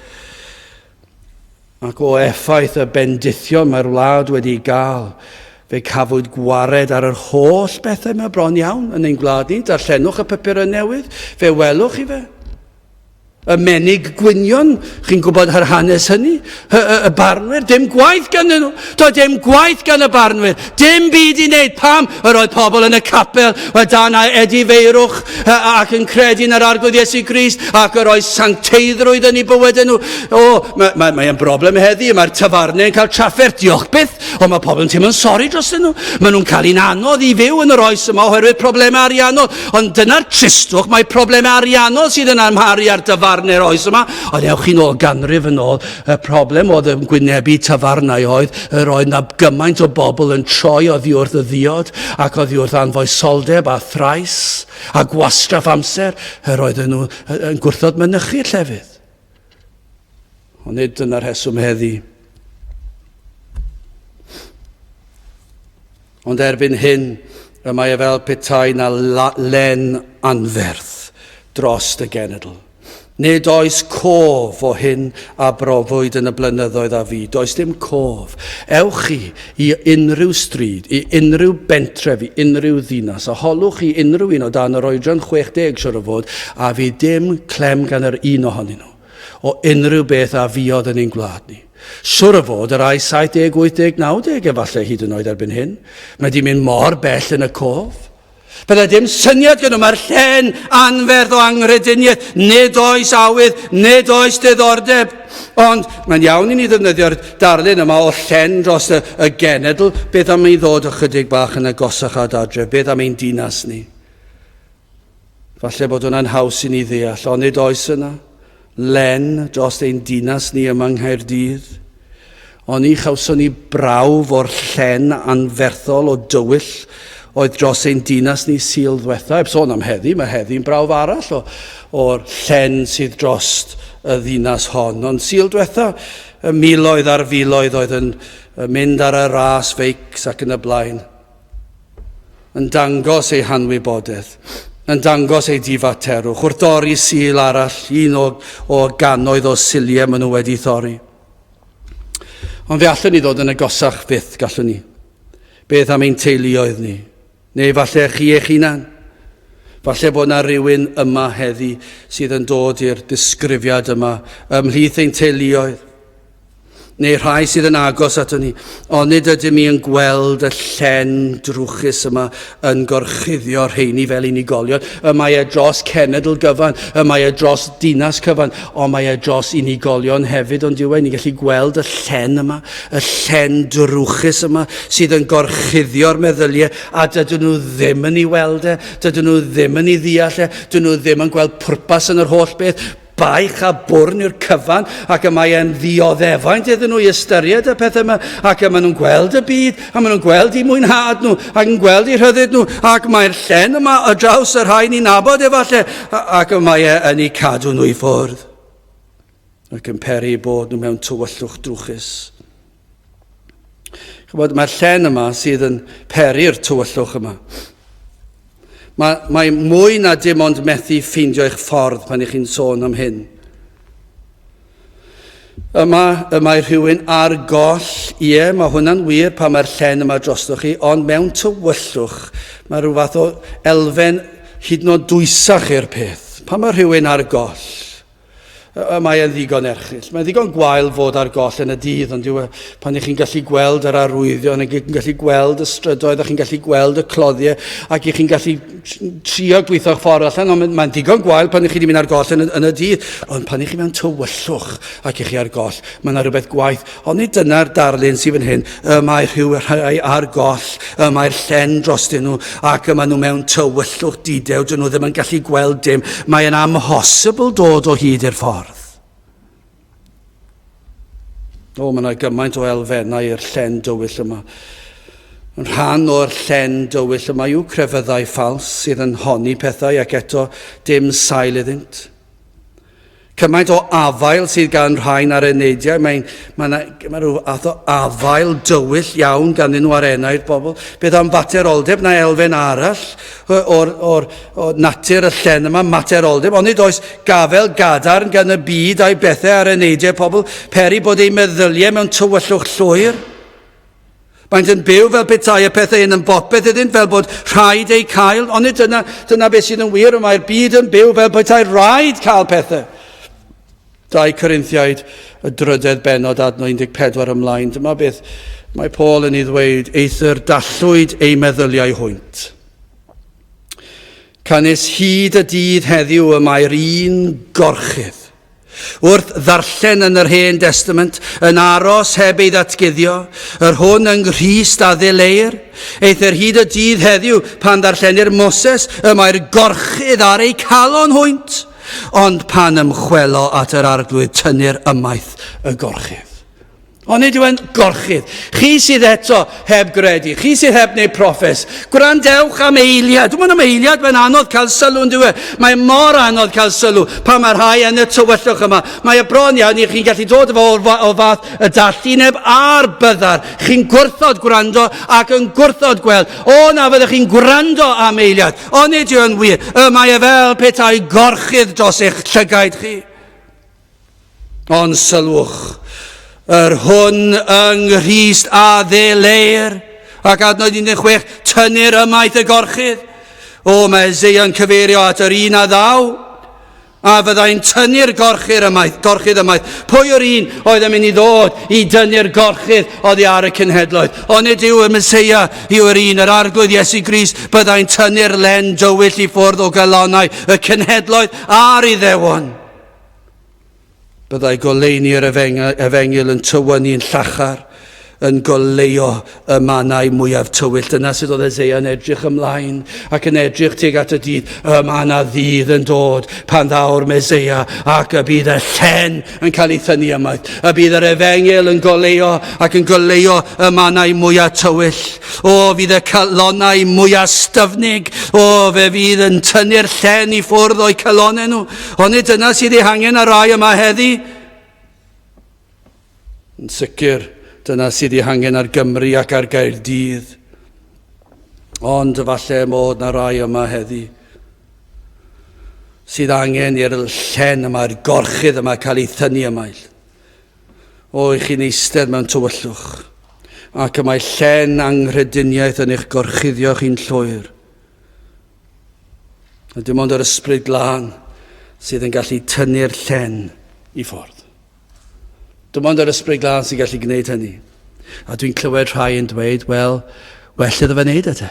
Ac o effaith y bendithion mae'r wlad wedi gael, fe cafwyd gwared ar yr holl bethau mae bron iawn yn ein gwlad ni. Darllenwch y papurau newydd, fe welwch chi fe. Y menig gwynion, chi'n gwybod yr hanes hynny? Y, y, y barnwyr, dim gwaith gan nhw. Doedd dim gwaith gan y barnwyr. Dim byd i wneud. Pam? Yr oedd pobl yn y capel, wel dan a edifeirwch ac yn credu yn yr Arglwydd Iesu Grist ac yr oedd sancteiddrwydd yn eu bywydau nhw. O, mae, mae, mae broblem heddi, mae'r tafarnau yn cael trafferth, diolch byth, ond mae pobl yn teimlo'n sori dros nhw. Maen nhw'n cael un anodd i fyw yn yr oes yma oherwydd problemau ariannol. Ond dyna'r tristwch, mae problemau ariannol sydd yn amharu ar dafarnau'r oes yma. Ond ewch chi'n ôl ganrif yn ôl, y problem oedd yn gwynebu tafarnau oedd yr oedd na gymaint o bobl yn troi oddi wrth y ddiod ac oddi wrth anfoesoldeb a thrais a gwastraff amser, yr oedden nhw yn gwrthod mynychu'r llefydd. Ond nid dyna'r rheswm heddi. Ond erbyn hyn, y mae e fel petai na len anferth dros y genedl. Nid oes cof o hyn a brofwyd yn y blynyddoedd a fu. Does dim cof. Ewch chi i unrhyw stryd, i unrhyw bentref, i unrhyw ddinas, a holwch chi unrhyw un o dan yr oedran 60, siwr o fod, a fydd dim clem gan yr un ohonyn nhw o unrhyw beth a fuodd yn ein gwlad ni. Siwr o fod, y rai 70, 80, 90 efallai hyd yn oed erbyn hyn. Mae di mynd mor bell yn y cof. Byddai dim syniad gyda mae'r llen anferth o anghrediniaeth. Nid oes awydd, nid oes diddordeb. Ond mae'n iawn i ni ddefnyddio'r darlun yma o llen dros y, y genedl. Beth am ei ddod ychydig bach yn agosach at adref? Beth am ein dinas ni? Falle bod hwnna'n haws i ni ddeall, ond nid oes yna len dros ein dinas ni yma yng Nghaerdydd. Ond ni chawson ni brawf o'r llen anferthol o dywyll oedd dros ein dinas ni Sul ddwetha. Heb sôn am heddi, mae heddi'n brawf arall o, o'r llen sydd dros y ddinas hon. Ond Sul dwetha, y miloedd ar filoedd oedd yn mynd ar y ras feics ac yn y blaen. yn dangos ei hanwybodaeth, yn dangos ei difaterwch, wrth dorri sul arall, un o, o gannoedd o suliau maen nhw wedi thorri. Ond fe allwn ni ddod yn agosach fyth, gallwn ni. Beth am ein teuluoedd ni? Neu falle chi eich hunan? Falle bod yna rhywun yma heddi sydd yn dod i'r disgrifiad yma ymhlith ein teuluoedd. neu rhai sydd yn agos ato ni, ond nid ydym ni yn gweld y llen drwchus yma yn gorchuddio rheini fel unigolion. Y mae e dros cenedl gyfan, y mae e dros dinas cyfan, ond mae e dros unigolion hefyd, ond yw e? Ni'n gallu gweld y llen yma, y llen drwchus yma sydd yn gorchuddio'r meddyliau, a dydyn nhw ddim yn ei weld e, dydyn nhw ddim yn ei ddeall e, dydyn nhw ddim yn gweld pwrpas yn yr holl beth. Baich a bwrn yw'r cyfan, ac y mae e'n ddioddefaint iddyn nhw i ystyried y pethau yma, ac y maen nhw'n gweld y byd, a maen nhw'n gweld eu mwynhad nhw, ac yn gweld eu rhyddid nhw, ac mae'r llen yma o draws y rhai ni'n nabod efallai, ac y mae e yn eu cadw nhw i ffwrdd, ac yn peri bod nhw mewn tywyllwch drwchus. Chybod, mae'r llen yma sydd yn peri'r tywyllwch yma. Mae, mae mwy na dim ond methu ffeindio eich ffordd pan ych chi'n sôn am hyn. Yma, y mae rhywun ar goll, ie, mae hwnna'n wir pan mae'r llen yma drostoch chi, ond mewn tywyllwch, mae rhyw fath o elfen hyd yn oed dwysach i'r peth. Pan mae rhywun ar goll, Y mae e'n ddigon erchyll. Mae'n ddigon gwael fod ar goll yn y dydd, ond yw e, pan ych chi'n gallu gweld yr arwyddion, ac chi'n gallu gweld y strydoedd, a chi'n gallu gweld y cloddiau, ac ych chi'n gallu trio gweithio'ch ffordd allan, ond mae'n digon gwael pan ych chi wedi mynd ar goll yn y, yn y dydd. Ond pan ych chi mewn tywyllwch ac ych chi ar goll, mae yna rhywbeth gwaith. Ond nid dyna'r darlun sydd fan hyn. Y mae rhyw rhai ar goll, y mae'r llen drostyn nhw, ac y maen nhw mewn tywyllwch didew, dyn nhw ddim yn gallu gweld dim. Mae'n amhosibl dod o hyd i'r ffordd. O, mae yna gymaint o elfennau i'r llen dywyll yma. Yn rhan o'r llen dywyll yma yw crefyddau ffals sydd yn honni pethau ac eto dim sail iddynt. Cymaint o afael sydd gan rhain ar eneidiau. Mae'n, mae, mae, mae rhyw fath o afael dywyll iawn ganddyn nhw ar enaid bobl. Beth am fateroldeb na elfen arall o'r, or, o natur y llen yma, materoldeb. Ond nid oes gafel gadarn gan y byd a'i bethau ar eneidiau pobl, peri bod eu meddyliau mewn tywyllwch llwyr. Maent yn byw fel petai y pethau hyn yn bopeth iddynt, fel bod rhaid eu cael. Ond nid dyna, dyna beth sydd yn wir, mae'r byd yn byw fel petai rhaid cael pethau. 2 Corinthiaid, y drydedd bennod, adnod 14 ymlaen. Dyma beth mae Paul yn ei ddweud, eithr dallwyd eu meddyliau hwynt. Canys hyd y dydd heddiw y mae'r un gorchudd Wrth ddarllen yn yr Hen Destament, yn aros heb ei ddatguddio, yr hwn yng Nghrist a ddileir, eithr hyd y dydd heddiw, pan ddarllenir Moses, y mae'r gorchudd ar eu calon hwynt, ond pan ymchwelo at yr Arglwydd tynnir ymaith y gorchudd. Ond nid yw e'n gorchudd. Chi sydd eto heb gredu, chi sydd heb wneud proffes, gwrandewch am eiliad. Dwi'n am eiliad, mae'n anodd cael sylw yn dyw e. Mae mor anodd cael sylw pan mae rhai yn y tywyllwch yma. Mae y bron iawn i chi'n gallu dod efo o fath y dallineb a'r byddar. Chi'n gwrthod gwrando ac yn gwrthod gweld. O na fyddech chi'n gwrando am eiliad. Ond nid yw e'n wir. Y mae e fel petai gorchudd dros eich llygaid chi. Ond sylwch, yr hwn yng Nghrist a ddeleir, ac adnod 16, tynnir ymaith y gorchudd. O, mae Eseia'n cyfeirio at yr un a ddaw, a fyddai'n tynnu'r gorchudd ymaith, gorchudd ymaith. Pwy yw'r un oedd yn mynd i ddod i dynnu'r gorchudd oddi ar y cenhedloedd? Ond nid yw y Meseia yw'r un, yr Arglwydd Iesu Grist, byddai'n tynnu'r len dywyll i ffwrdd o galonnau y cenhedloedd a'r Iddewon. Byddai goleuni'r efengyl yn tywynnu'n llachar, yn goleuo y mannau mwyaf tywyll. Dyna sut oedd Eseia yn edrych ymlaen ac yn edrych tuag at y dydd. Y mae yna ddydd yn dod pan ddaw'r Meseia ac y bydd y llen yn cael ei thynnu ymaith. Y bydd yr efengyl yn goleuo ac yn goleuo y mannau mwyaf tywyll. O, fydd y calonnau mwyaf styfnig. O, fe fydd yn tynnu'r llen i ffwrdd o'u calonnau nhw. Onid dyna sydd ei hangen ar rai yma heddi? Yn sicr, dyna sydd ei hangen ar Gymru ac ar Gaerdydd. Ond efallai mod na rai yma heddi sydd angen i'r llen yma, i'r gorchudd yma cael ei thynnu ymaith. O, i chi'n eistedd mewn tywyllwch, ac y mae llen anghrediniaeth yn eich gorchuddio chi'n llwyr. A dim ond yr Ysbryd Glân sydd yn gallu tynnu'r llen i ffwrdd. Dim ond yr Ysbryd Glân sy'n gallu gwneud hynny. A dwi'n clywed rhai yn dweud, wel, well iddo fe wneud e te.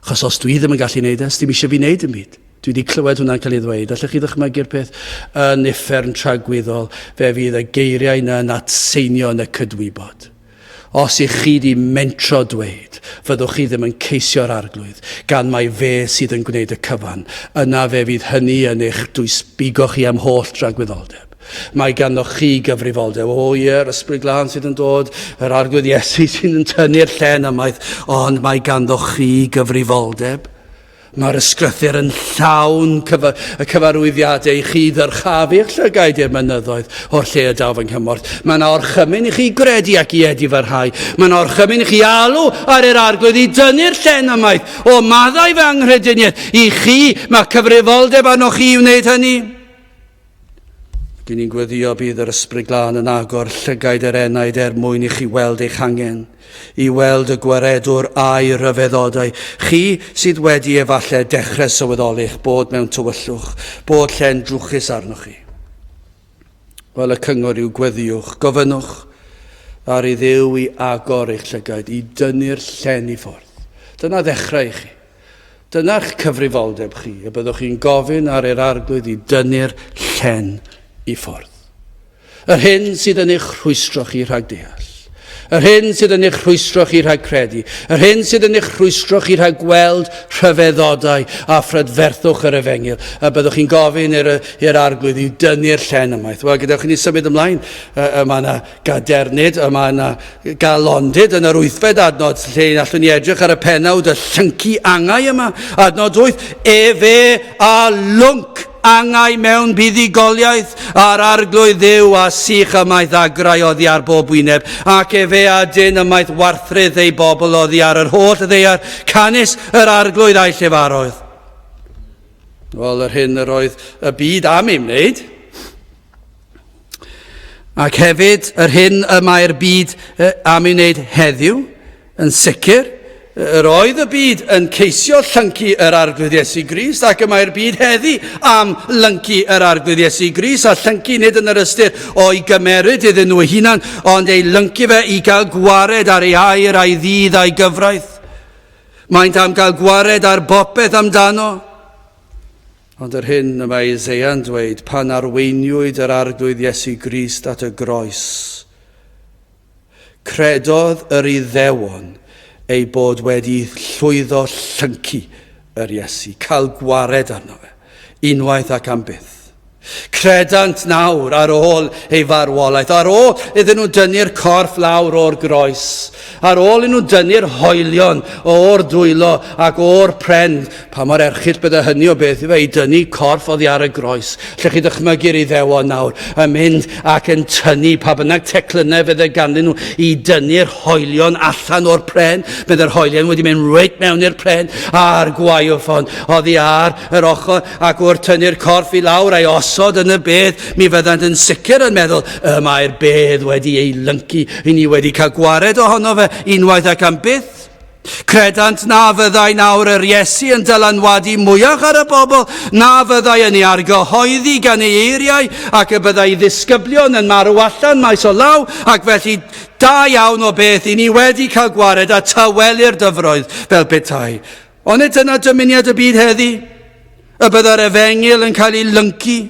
Chos os dwi ddim yn gallu wneud e, dim eisiau fi wneud dim byd. Dwi wedi clywed hwnna'n cael ei ddweud. Allwch chi ddychmygu'r peth yn uffern tragwyddol, fe fydd y geiriau yna yn atseinio yn y cydwybod. Os ych chi 'di mentro dweud, fyddwch chi ddim yn ceisio'r Arglwydd, gan mai fe sydd yn gwneud y cyfan, yna fe fydd hynny yn eich dwysbigo chi am holl dragwyddoldeb. Mae ganddoch chi gyfrifoldeb. O ie, yr Ysbryd Glân sydd yn dod, yr Arglwydd Iesu sydd yn tynnu'r llen ymaith, ond mae ganddoch chi gyfrifoldeb. Mae'r ysgrythur yn llawn cyfa y cyfarwyddiadau i chi ddyrchafu'ch llygaid i'r mynyddoedd o'r lle y daw fy nghymorth. Mae yna orchymyn i chi gredu ac i edifarhau. Mae yna orchymyn i chi alw ar yr arglwydd i dynnu'r llen ymaith o maddau fy anghrediniaeth. I chi, mae cyfrifoldeb arnoch chi i wneud hynny. Dyn ni'n gweddio bydd yr Ysbryd Glân yn agor llygaid yr enaid er mwyn i chi weld eich hangen, i weld y gwaredwr a'i ryfeddodau. Chi sydd wedi efallai dechrau sylweddoli eich bod mewn tywyllwch, bod lle'n drwchus arnoch chi. Wel, y cyngor yw gweddiwch, gofynnwch ar i Dduw i agor eich llygaid, i dynnu'r llen i ffwrdd. Dyna ddechrau i chi. Dyna'ch cyfrifoldeb chi, y byddwch chi'n gofyn ar yr Arglwydd i dynnu'r llen i ffwrdd. Yr hyn sydd yn eich rhwystro chi rhag deall. Yr hyn sydd yn eich rhwystro chi rhag credu. Yr hyn sydd yn eich rhwystro chi rhag gweld rhyfeddodau a phrydferthwch yr efengyl. Y byddwch chi'n gofyn i'r, i'r Arglwydd i dynnu'r llen ymaith. Wel, gadewch i ni symud ymlaen. Y, mae yna gadernid, y mae yna galondid yn yr wythfed adnod, lle allwn ni edrych ar y penawd y llyncu angau yma. Adnod 8, efe a lwnc. angau mewn buddugoliaeth, a'r Arglwydd Dduw a sych ymaith ddagrau oddi ar bob wyneb, ac efe a dyn ymaith warthrudd ei bobl oddi ar yr holl ddaear, canys yr Arglwydd a'i llefarodd. Wel, yr hyn yr oedd y byd am ei wneud, ac hefyd yr hyn y mae'r byd am ei wneud heddiw, yn sicr, yr oedd y byd yn ceisio llyncu yr Arglwydd Iesu Grist, ac y mae'r byd heddi am lyncu yr Arglwydd Iesu Grist, a llyncu nid yn yr ystyr o'i gymeryd iddyn nhw eu hunan, ond ei lyncu fe i gael gwared ar ei air a'i ddydd a'i gyfraith. Maent am gael gwared ar bopeth amdano. Ond yr hyn y mae Isaiah'n dweud, pan arweiniwyd yr Arglwydd Iesu Grist at y groes, credodd yr Iddewon eu bod wedi llwyddo llyncu yr Iesu, cael gwared arno fe, unwaith ac am byth. Credant nawr ar ôl ei farwolaeth, ar ôl iddyn nhw dynnu'r corff lawr o'r groes, ar ôl iddyn nhw dynnu'r hoelion o'r dwylo ac o'r pren, Pa mor erchyll bydde hynny o beth yw e i dynnu corff oddi ar y groes. Lle chi ddychmygu'r Iddewon nawr yn mynd ac yn tynnu pa bynnag teclynnau fydde ganddyn nhw i dynnu'r hoelion allan o'r pren. Bydde'r hoelion wedi mynd reit mewn i'r pren a'r gwaywffon oddi ar yr ochr ac wrth tynnu'r corff i lawr a'i osod yn y bedd, mi fyddant yn sicr yn meddwl, y mae'r bedd wedi ei lyncu, i ni wedi cael gwared ohono fe unwaith ac am byth. Credant na fyddai nawr yr Iesu yn dylanwadu mwyach ar y bobl, na fyddai yn ei argyhoeddi gan ei eiriau, ac y byddai ddisgyblion yn marw allan maes o law, ac felly da iawn o beth i ni wedi cael gwared a tawelu'r dyfroedd fel petai. Onid dyna dymuniad y byd heddi? Y byddai'r efengyl yn cael ei lyncu?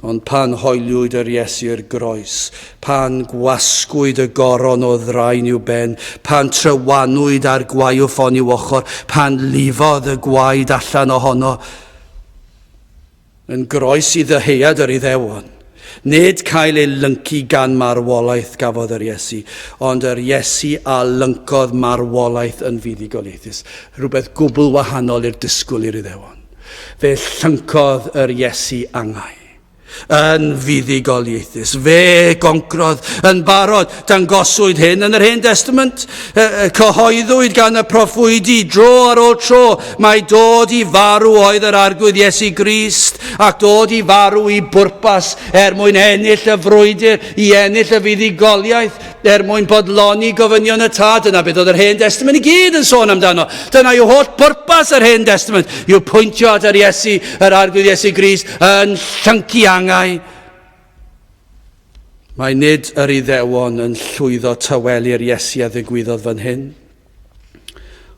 Ond pan hoeliwyd yr Iesu i'r groes, pan gwasgwyd y goron o ddraen i'w ben, pan trywanwyd â'r gwaywffon i'w ochr, pan lifodd y gwaed allan ohono, yn groes i ddyheuad yr Iddewon, nid cael ei lyncu gan marwolaeth gafodd yr Iesu, ond yr Iesu a lyncodd marwolaeth yn fuddugoliaethus, rhywbeth gwbl wahanol i'r disgwyl i'r Iddewon. Fe llyncodd yr Iesu angau. Yn fuddugoliaethus. Fe goncrodd yn barod. Dangoswyd hyn yn yr Hen Destament. Cyhoeddwyd gan y proffwydi dro ar ôl tro mai dod i farw oedd yr Arglwydd Iesu Grist ac dod i farw i bwrpas er mwyn ennill y frwydr, i ennill y fuddugoliaeth. Er mwyn bodloni gofynion y Tad, dyna beth oedd yr Hen Destament i gyd yn sôn amdano. Dyna yw holl bwrpas yr Hen Destament, yw pwyntio at yr Iesu, yr Arglwydd Iesu Grist, yn llyncu angau. Mae nid yr Iddewon yn llwyddo tawelu'r Iesu a ddigwyddodd fan hyn.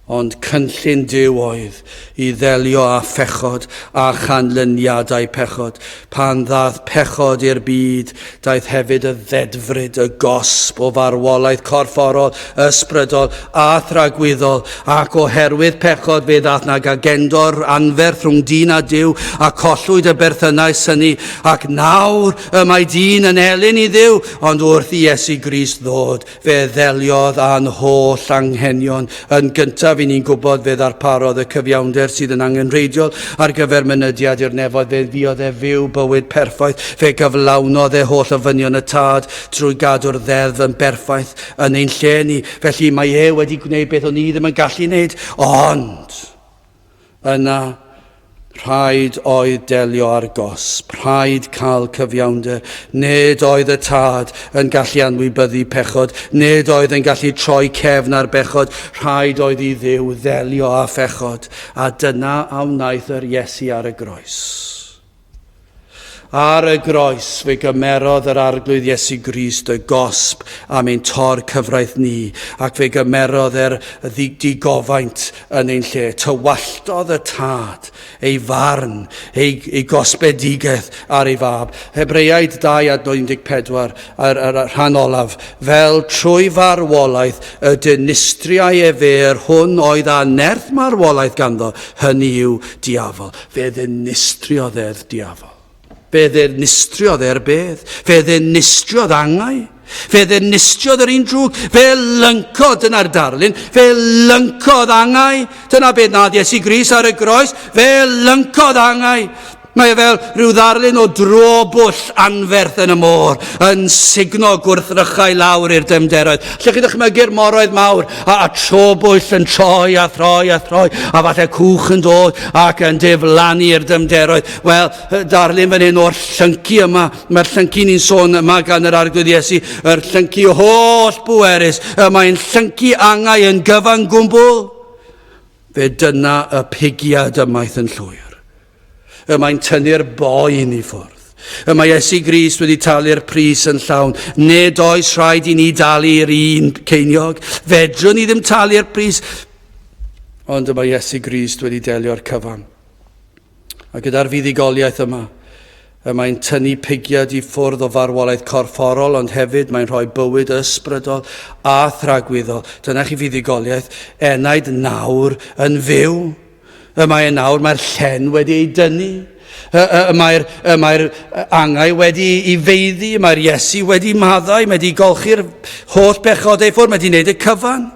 Ond cynllun Duw oedd i ddelio â phechod a chanlyniadau pechod. Pan ddaeth pechod i'r byd, daeth hefyd y ddedfryd, y gosb o farwolaeth corfforol, ysbrydol a thragwyddol, ac oherwydd pechod fe ddaeth 'na gagendor anferth rhwng dyn a Duw, a collwyd y berthynas hynny, ac nawr y mae dyn yn elyn i Dduw, ond wrth i Iesu Grist ddod, Fe ddeliodd â'n holl anghenion. Yn gyntaf, i ni'n gwybod, fe ddarparodd y cyfiawnder sydd yn angenrheidiol ar gyfer mynediad i'r nefoedd. Fe fuodd e fyw bywyd perffaith. Fe gyflawnodd e holl ofynion y Tad trwy gadw'r ddeddf yn berffaith yn ein lle ni. Felly, mae e wedi gwneud beth o'n i ddim yn gallu wneud. Ond, Yna, rhaid oedd delio â'r gosb, rhaid cael cyfiawnder. Nid oedd y tad yn gallu anwybyddu pechod, nid oedd yn gallu troi cefn ar bechod, rhaid oedd i Dduw ddelio â phechod, a dyna a wnaeth yr Iesu ar y groes. Ar y groes, fe gymerodd yr Arglwydd Iesu Grist y gosb am ein tor cyfraith ni, ac fe gymerodd e'r digofaint yn ein lle. Tywalltodd y Tad ei farn, ei, ei gosbedigaeth ar ei fab. Hebreaid 2 adnod 14, yr, yr, yr rhan olaf. Fel trwy farwolaeth y dinistriai efe yr hwn oedd â nerth marwolaeth ganddo, hynny yw diafol. Fe ddinistriodd e'r diafol. Fe ddinistriodd e'r bedd. Fe ddinistriodd angau. Fe ddinistiodd yr un drwg, fe lyncodd, dyna'r darlun, fe lyncodd angau, dyna beth nath Iesu Grist ar y groes, fe lyncodd angau. Mae e fel rhyw ddarlun o drobwll anferth yn y môr, yn sugno gwrthrychau lawr i'r dyfnderoedd. Lle chi ddychmygu'r moroedd mawr, a, a trobwll yn troi a throi a throi, a falle cwch yn dod ac yn diflannu i'r dyfnderoedd. Wel, darlun fan hyn o'r llyncu yma. Mae'r llyncu ni'n sôn yma gan yr Arglwydd Iesu, yr llyncu holl bwerus. Y mae'n llyncu angau yn gyfan gwbl. Fe dyna y pigiad ymaith yn llwyr. Y mae'n tynnu'r boen i ffwrdd. Y mae Iesu Grist wedi talu'r pris yn llawn. Nid oes rhaid i ni dalu'r un ceiniog. Fedrwn ni ddim talu'r pris. Ond y mae Iesu Grist wedi delio'r cyfan. A gyda'r fuddugoliaeth yma, y mae'n tynnu pigiad i ffwrdd o farwolaeth corfforol, ond hefyd mae'n rhoi bywyd ysbrydol a thragwyddol. Dyna chi fuddugoliaeth, enaid nawr yn fyw. Y mae yn nawr, mae'r llen wedi ei dynnu. Y, y, y mae'r, y mae'r angau wedi ei feiddi, mae'r Iesu wedi maddau, mae wedi golchi'r holl bechodau ffwrdd, mae wedi gwneud y cyfan.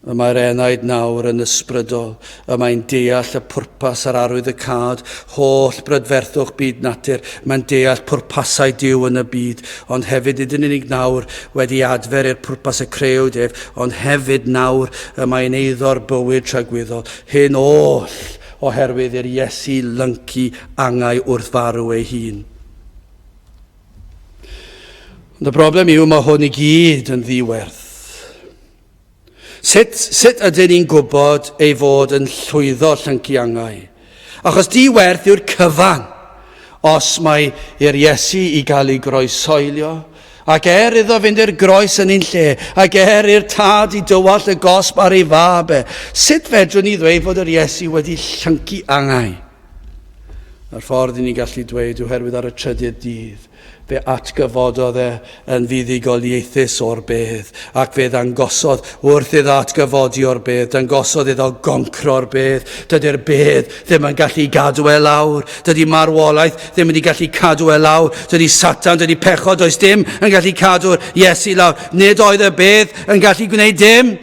Y mae'r enaid nawr yn ysbrydol, y mae'n deall y pwrpas a'r arwyddocâd, holl brydferthwch byd natur, mae'n deall pwrpasau Duw yn y byd, ond hefyd nid yn unig nawr wedi adfer i'r pwrpas y crëwyd ef, ond hefyd nawr y mae'n eiddo'r bywyd tragwyddol. Hyn oll oherwydd i'r Iesu lyncu angau wrth farw ei hun. Ond y broblem yw mae hwn i gyd yn ddiwerth. Sut, sut ydyn ni'n gwybod ei fod yn llwyddo llyncu angau? Achos diwerth yw'r cyfan os mae i'r Iesu i gael ei groesoelio, ac er iddo fynd i'r groes yn un lle, ac er i'r tad i dywallt y gosb ar ei fab e, sut fedrwn ni ddweud fod yr Iesu wedi llyncu angau? A'r ffordd i ni'n gallu dweud oherwydd ar y trydydd dydd, fe atgyfododd e yn fuddugoliaethus o'r bedd, ac fe ddangosodd wrth iddo atgyfodi o'r bedd, dangosodd iddo goncro'r bedd. Dydy'r bedd ddim yn gallu gadw e lawr, dydy marwolaeth ddim wedi gallu cadw e lawr, dydy Satan, dydy pechod, does dim yn gallu cadw'r Iesu lawr. Nid oedd y bedd yn gallu gwneud dim.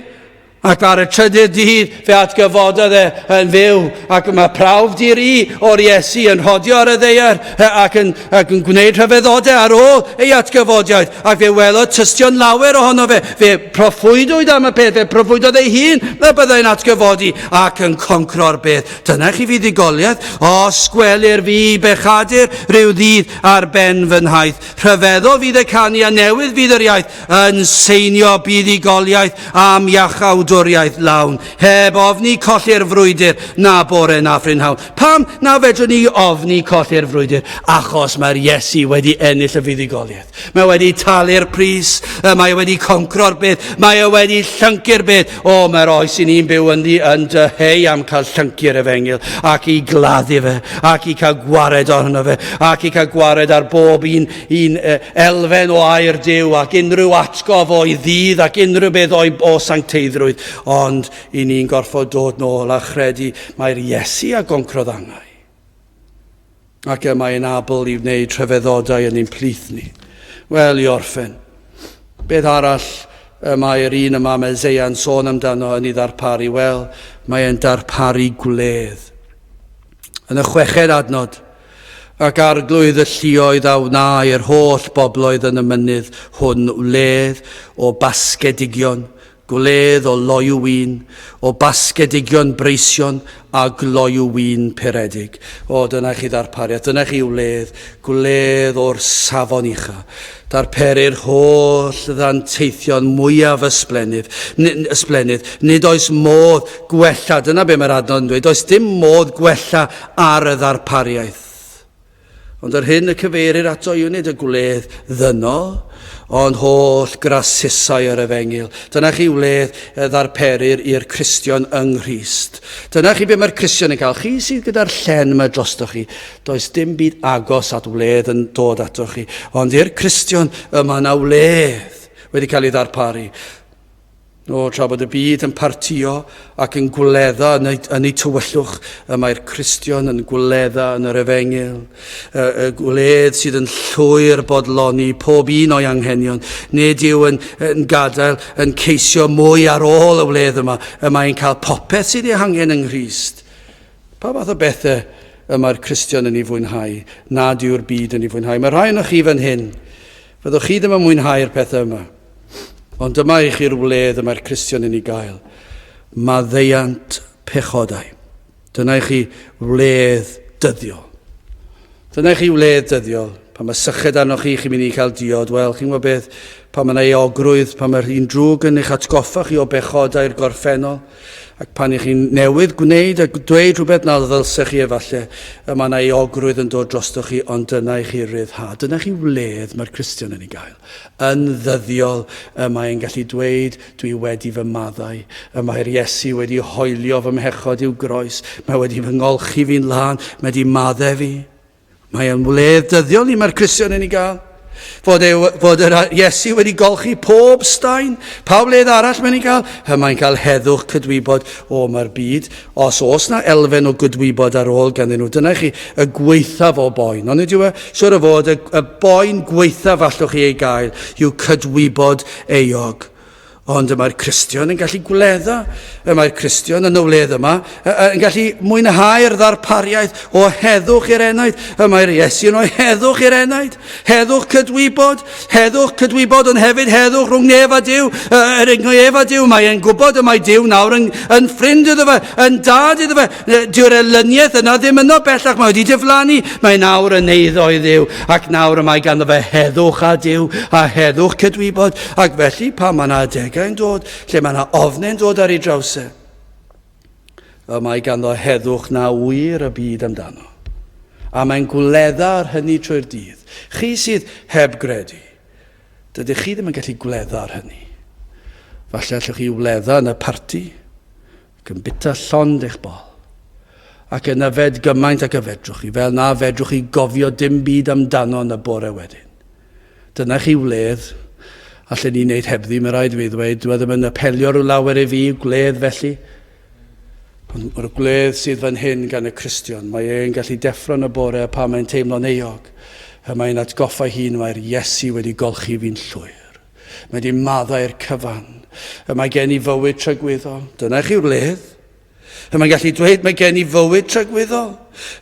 Ac ar y trydydd dydd fe atgyfododd e yn fyw, ac mae prawf di-ri o'r Iesu yn rhodio ar y ddaear ac yn, ac yn gwneud rhyfeddodau ar ôl ei atgyfodiaeth, ac fe welodd tystion lawer ohono fe, fe proffwydwyd am y peth, fe proffwydodd ei hun y byddai'n atgyfodi ac yn concro'r beth. Dyna chi fuddugoliaeth, os gwelir fi bechadur rhyw ddydd ar ben fy nhaith, rhyfeddol fydd y canu a newydd fydd yr iaith, yn seinio buddugoliaeth am iachawdwriaeth lawn, heb ofni colli'r frwydr na bore na phrynhawn. Pam na fedrwn ni ofni colli'r frwydr? Achos mae'r Iesu wedi ennill y fuddugoliaeth. Mae wedi talu'r pris, mae wedi concro'r byd, mae e wedi llyncu'r byd. O, mae'r oes i ni'n byw ynddi yn dyheu am cael llyncu'r efengyl ac i gladdu fe, ac i cael gwared ohono fe, ac i cael gwared ar bob un un elfen o air Duw ac unrhyw atgof o'i ddydd ac unrhyw beth o'i, o sancteiddrwydd, ond i ni'n gorfod dod nôl a chredu mai'r Iesu a goncrodd angau. Ac y mae'n abl i wneud rhyfeddodau yn ein plith ni. Wel, i orffen, beth arall y mae'r un yma mae Eseia'n sôn amdano yn ei ddarparu? Wel, mae e'n darparu gwledd. Yn y chweched adnod, Ac arglwydd y lluoedd a wna i'r holl bobloedd yn y mynydd hwn wledd o basgedigion, gwledd o loyw win, o basgedigion breision a gloyw win puredig. O, dyna chi ddarpariaeth, dyna chi wledd, gwledd o'r safon ucha. Darperir holl ddanteithion mwyaf ysblennydd, ysblennydd. Nid oes modd gwella, dyna be mae'r adnod yn dweud, does dim modd gwella ar y ddarpariaeth. Ond yr hyn y cyfeirir ato yw nid y gwledd ddynol, ond holl grasusau yr efengyl. Dyna chi wledd y ddarperir i'r Cristion yng Nghrist. Dyna chi be mae'r Cristion yn cael. Chi sydd gyda'r llen yma drostoch chi. Does dim byd agos at wledd yn dod atoch chi. Ond i'r Cristion y mae yna wledd wedi cael ei ddarparu. O, tra bod y byd yn partio ac yn gwledda yn ei, yn ei tywyllwch, y mae'r Cristion yn gwledda yn yr efengyl. Y, y gwledd sydd yn llwyr bodloni pob un o'i anghenion. Nid yw yn, yn gadael, yn ceisio mwy ar ôl y wledd yma. Y mae'n cael popeth sydd ei hangen yng Nghrist. Pa fath o bethau y mae'r Cristion yn ei fwynhau nad yw'r byd yn ei fwynhau? Mae rhai ohonoch chi fan hyn. Fyddwch chi ddim yn mwynhau'r pethau yma. Ond dyma i chi'r wledd y mae'r Cristion yn ei gael. Maddeuant pechodau. Dyna i chi wledd dyddiol. Dyna i chi wledd dyddiol. Pan mae syched arnoch chi, chi'n mynd i cael diod. Wel, chi'n gwybod beth, pan mae yna euogrwydd, pan mae'r un drwg yn eich atgoffa chi o bechodau'r gorffennol, Ac pan i chi'n newydd gwneud a dweud rhywbeth na ddylsech chi efallai, y mae yna euogrwydd yn dod drostoch chi, ond dyna i chi ryddhad. Dyna chi wledd mae'r Cristion yn ei gael. Yn ddyddiol, y mae'n gallu dweud, dwi wedi fy maddau. Y mae'r Iesu wedi hoelio fy mhechod i'w groes. Mae wedi fy ngolchi fi'n lân. Mae wedi maddau fi. Mae yn wledd dyddiol i mae'r Cristion yn ei gael. Fod, e, fod yr Iesu wedi golchi pob staen, pa wledd arall mae'n ei gael? Y mae'n cael heddwch cydwybod o mae'r byd. Os oes na elfen o gydwybod ar ôl ganddyn nhw, dyna chi y gweithaf o boen. Ond nid yw e, siwr o fod, y, y boen gweithaf allwch chi ei gael yw cydwybod euog. Ond y mae'r Cristion yn gallu gwledda, y mae'r Cristion yn y wledd yma, yn gallu mwynhau'r ddarpariaeth o heddwch i'r enaid. Y mae'r Iesu yn rhoi heddwch i'r enaid, heddwch cydwybod, heddwch cydwybod, ond hefyd heddwch rhwng nef a Duw. Yr rhwng nef a Duw, mae e'n gwybod y mae Duw nawr yn, yn ffrind iddo fe, yn dad iddo fe. Dyw'r elyniaeth yna ddim yno bellach, mae wedi diflannu, mae nawr yn eiddo i Dduw, ac nawr y mae ganddo fe heddwch â Duw a heddwch cydwybod. Ac felly, pan mae yna adegau'n dod, lle mae yna ofnau'n dod ar ei draws e, y mae ganddo heddwch na ŵyr y byd amdano. A mae'n gwledda ar hynny trwy'r dydd. Chi sydd heb gredu, dydych chi ddim yn gallu gwledda ar hynny. Falle allwch chi wledda yn y parti, ac yn bita llond eich bol, ac yn yfed gymaint ac y fedrwch chi, fel na fedrwch chi gofio dim byd amdano yn y bore wedyn. Dyna chi wledd. Allen ni wneud hebddi, mae rhaid i fi ddweud. Dwi e ddim yn apelio rhyw lawer i fi, gwledd felly. Ond mae'r gwledd sydd fan hyn gan y Cristion, mae e'n gallu deffro yn y bore a pa mae'n teimlo'n euog. A mae'n atgoffa hun mae'r Iesu wedi golchi fi'n llwyr. Mae wedi maddau'r cyfan. Y mae gen i fywyd tragwyddol. Dyna chi wledd. Y mae'n gallu dweud, mae gen i fywyd tragwyddol.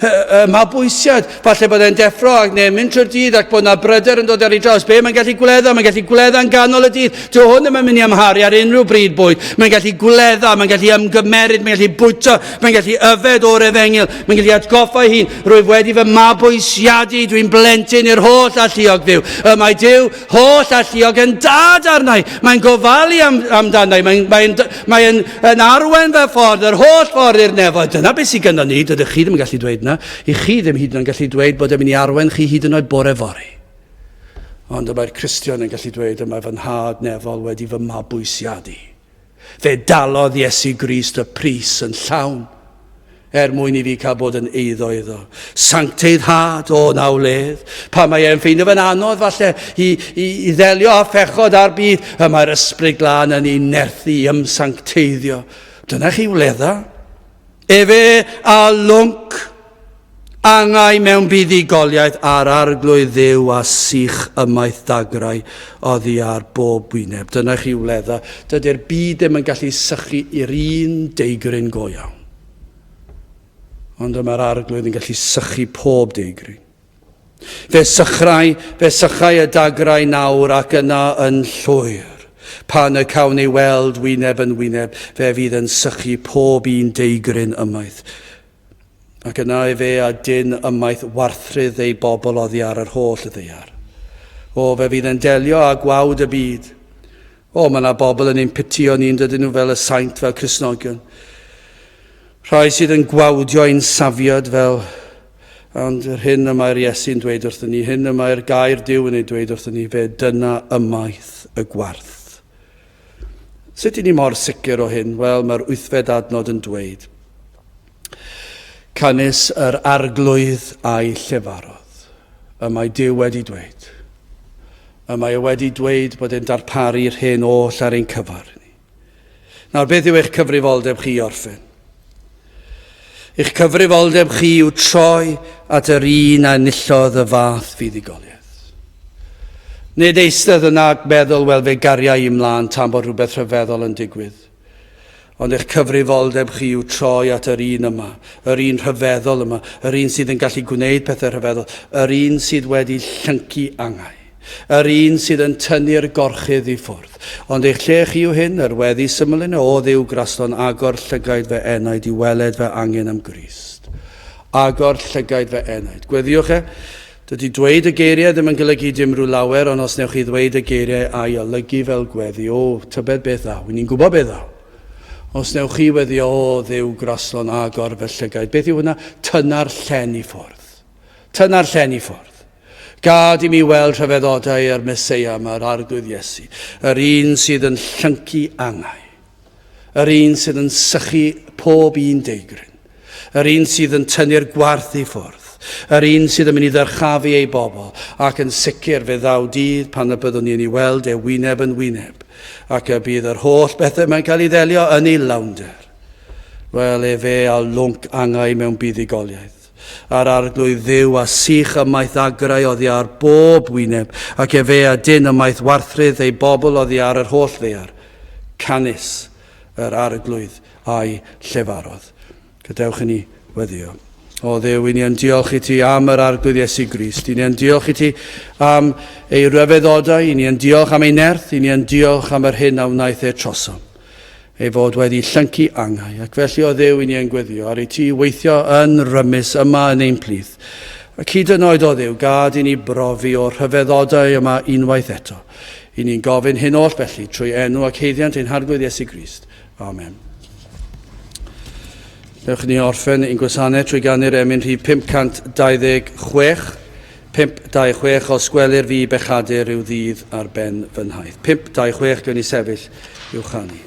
Y mabwysiad, falle bod e'n deffro ac neu'n mynd trwy'r dydd ac bod yna bryder yn dod ar ei draws. Be mae'n gallu gwledda? Mae'n gallu gwledda yn ganol y dydd. Dyw hwn ddim yn mynd i amharu ar unrhyw bryd bwyd. Mae'n gallu gwledda, mae'n gallu ymgymeryd, mae'n gallu bwyta, mae'n gallu yfed o'r efengyl, mae'n gallu atgoffa ei hun, rwyf wedi fy mabwysiadu, dwi'n blentyn i'r holl alluog Dduw. Y mae Duw holl alluog yn dad arna i. Mae'n gofalu am, amdana i. Mae'n mae mae yn, yn arwain fy ffordd, yr holl ffordd i'r nefoedd. Dyna beth sydd gynnon ni. Dydych chi ddim yn gallu dweud na. I chi ddim hyd yn oed yn gallu dweud bod e'n mynd i arwain chi hyd yn oed bore fory. Ond y mae'r Cristion yn gallu dweud y mae fy nhad nefol wedi fy mabwysiadu. Fe dalodd Iesu Grist y pris yn llawn er mwyn i fi cael bod yn eiddo iddo. Sancteiddhad o na wledd. Pa mae e'n ffeindio fe'n anodd falle i, i, i ddelio â phechod a'r byd, y mae'r ysbryd glân yn ei nerthu i ymsancteiddio. Dyna chi wledda. Efe a lwnc Angau mewn buddugoliaeth a'r Arglwydd Dduw a sych ymaith dagrau oddi ar bob wyneb. Dyna chi wledda. Dydy'r byd ddim yn gallu sychu i'r un deigryn go iawn. Ond y mae'r Arglwydd yn gallu sychu pob deigryn. Fe sychrai, fe sychai y dagrau nawr ac yna yn llwyr. Pan y cawn ei weld wyneb yn wyneb, fe fydd yn sychu pob un deigryn ymaith. Ac yna efe a dyn ymaith warthrudd ei bobl oddi ar yr holl ddaear. O, fe fydd e'n delio â gwawd y byd. O, mae yna bobl yn ein pitio ni'n dydyn nhw fel y saint, fel Cristnogion. Rhai sydd yn gwawdio ein safiad fel... Ond yr hyn y mae'r Iesu'n dweud wrthyn ni, hyn y mae'r gair Duw yn ei dweud wrthyn ni, fe dyna ymaith y gwarth. Sut i ni mor sicr o hyn? Wel, mae'r wythfed adnod yn dweud, Canys yr arglwydd a'i llefarodd. Y mae Duw wedi dweud. Y mae e wedi dweud bod e'n darparu'r hyn oll ar ein cyfer ni. Nawr, beth yw eich cyfrifoldeb chi i orffen? Eich cyfrifoldeb chi yw troi at yr un a enillodd y fath fuddugoliaeth. Nid eistedd yna ac meddwl, wel fe gariai i mlaen tan bod rhywbeth rhyfeddol yn digwydd. Ond eich cyfrifoldeb chi yw troi at yr un yma, yr un rhyfeddol yma, yr un sydd yn gallu gwneud pethau rhyfeddol, yr un sydd wedi llyncu angau, yr un sydd yn tynnu'r gorchudd i ffwrdd. Ond eich lle chi yw hyn, yr weddi syml hyn, o Dduw graslon, agor llygaid fy enaid i weled fy angen am Grist. Agor llygaid fy enaid. Gweddïwch e. Dydy dweud y geiriau ddim yn golygu dim rhyw lawer, ond os newch chi ddweud y geiriau a'i olygu fel gweddi, o, tybed beth ddaw. Wy ni'n gwybod beth ddaw. Os newch chi weddio, o, Dduw graslon, agor fy llygaid. Beth yw hwnna? Tynna'r llen i ffwrdd. Tynna'r llen i ffwrdd. Gad i mi weld rhyfeddodau yr Meseia yma, yr Arglwydd Iesu, yr un sydd yn llyncu angau. Yr un sydd yn sychu pob un deigryn. Yr un sydd yn tynnu'r gwarth i ffwrdd. Yr un sydd yn mynd i ddyrchafu ei bobl, ac yn sicr fe ddaw dydd pan y byddwn ni'n ei weld e wyneb yn wyneb, ac y bydd yr holl bethau mae'n cael ei ddelio yn ei lawnder. Wel, efe a lwnc angau mewn buddugoliaeth. A'r Arglwydd Dduw a sych ymaith ddagrau oddi ar bob wyneb, ac efe a dyn ymaith warthrudd ei bobl oddi ar yr holl ddaear. Canys yr Arglwydd a'i llefarodd. Gadewch i ni weddio. O Dduw, i ni yn diolch i ti am yr Arglwydd Iesu Grist. I ni yn diolch i ti am ei ryfeddodau, i ni yn diolch am ei nerth, i ni yn diolch am yr hyn a wnaeth e trosom. Ei fod wedi llyncu angau, ac felly o Dduw i ni yn gweddio ar i ti weithio yn rymus yma yn ein plith. Ac hyd yn oed o Dduw, gad i ni brofi o'r rhyfeddodau yma unwaith eto. I ni'n gofyn hyn oll felly, trwy enw ac haeddiant ein Harglwydd Iesu Grist. Amen. Dewch ni orffen ein gwasanaeth trwy ganu'r emyn rhif 526. 526 Os gwelir fi bechadur rhyw ddydd ar ben fy nhaith. 526 Gewn ni sefyll i'w chanu.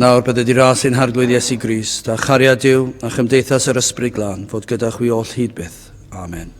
nawr bydded i ras ein Harglwydd Iesu Grist, a chariad Duw, a chymdeithas yr Ysbryd Glân, fod gyda chwi oll hyd byth. Amen.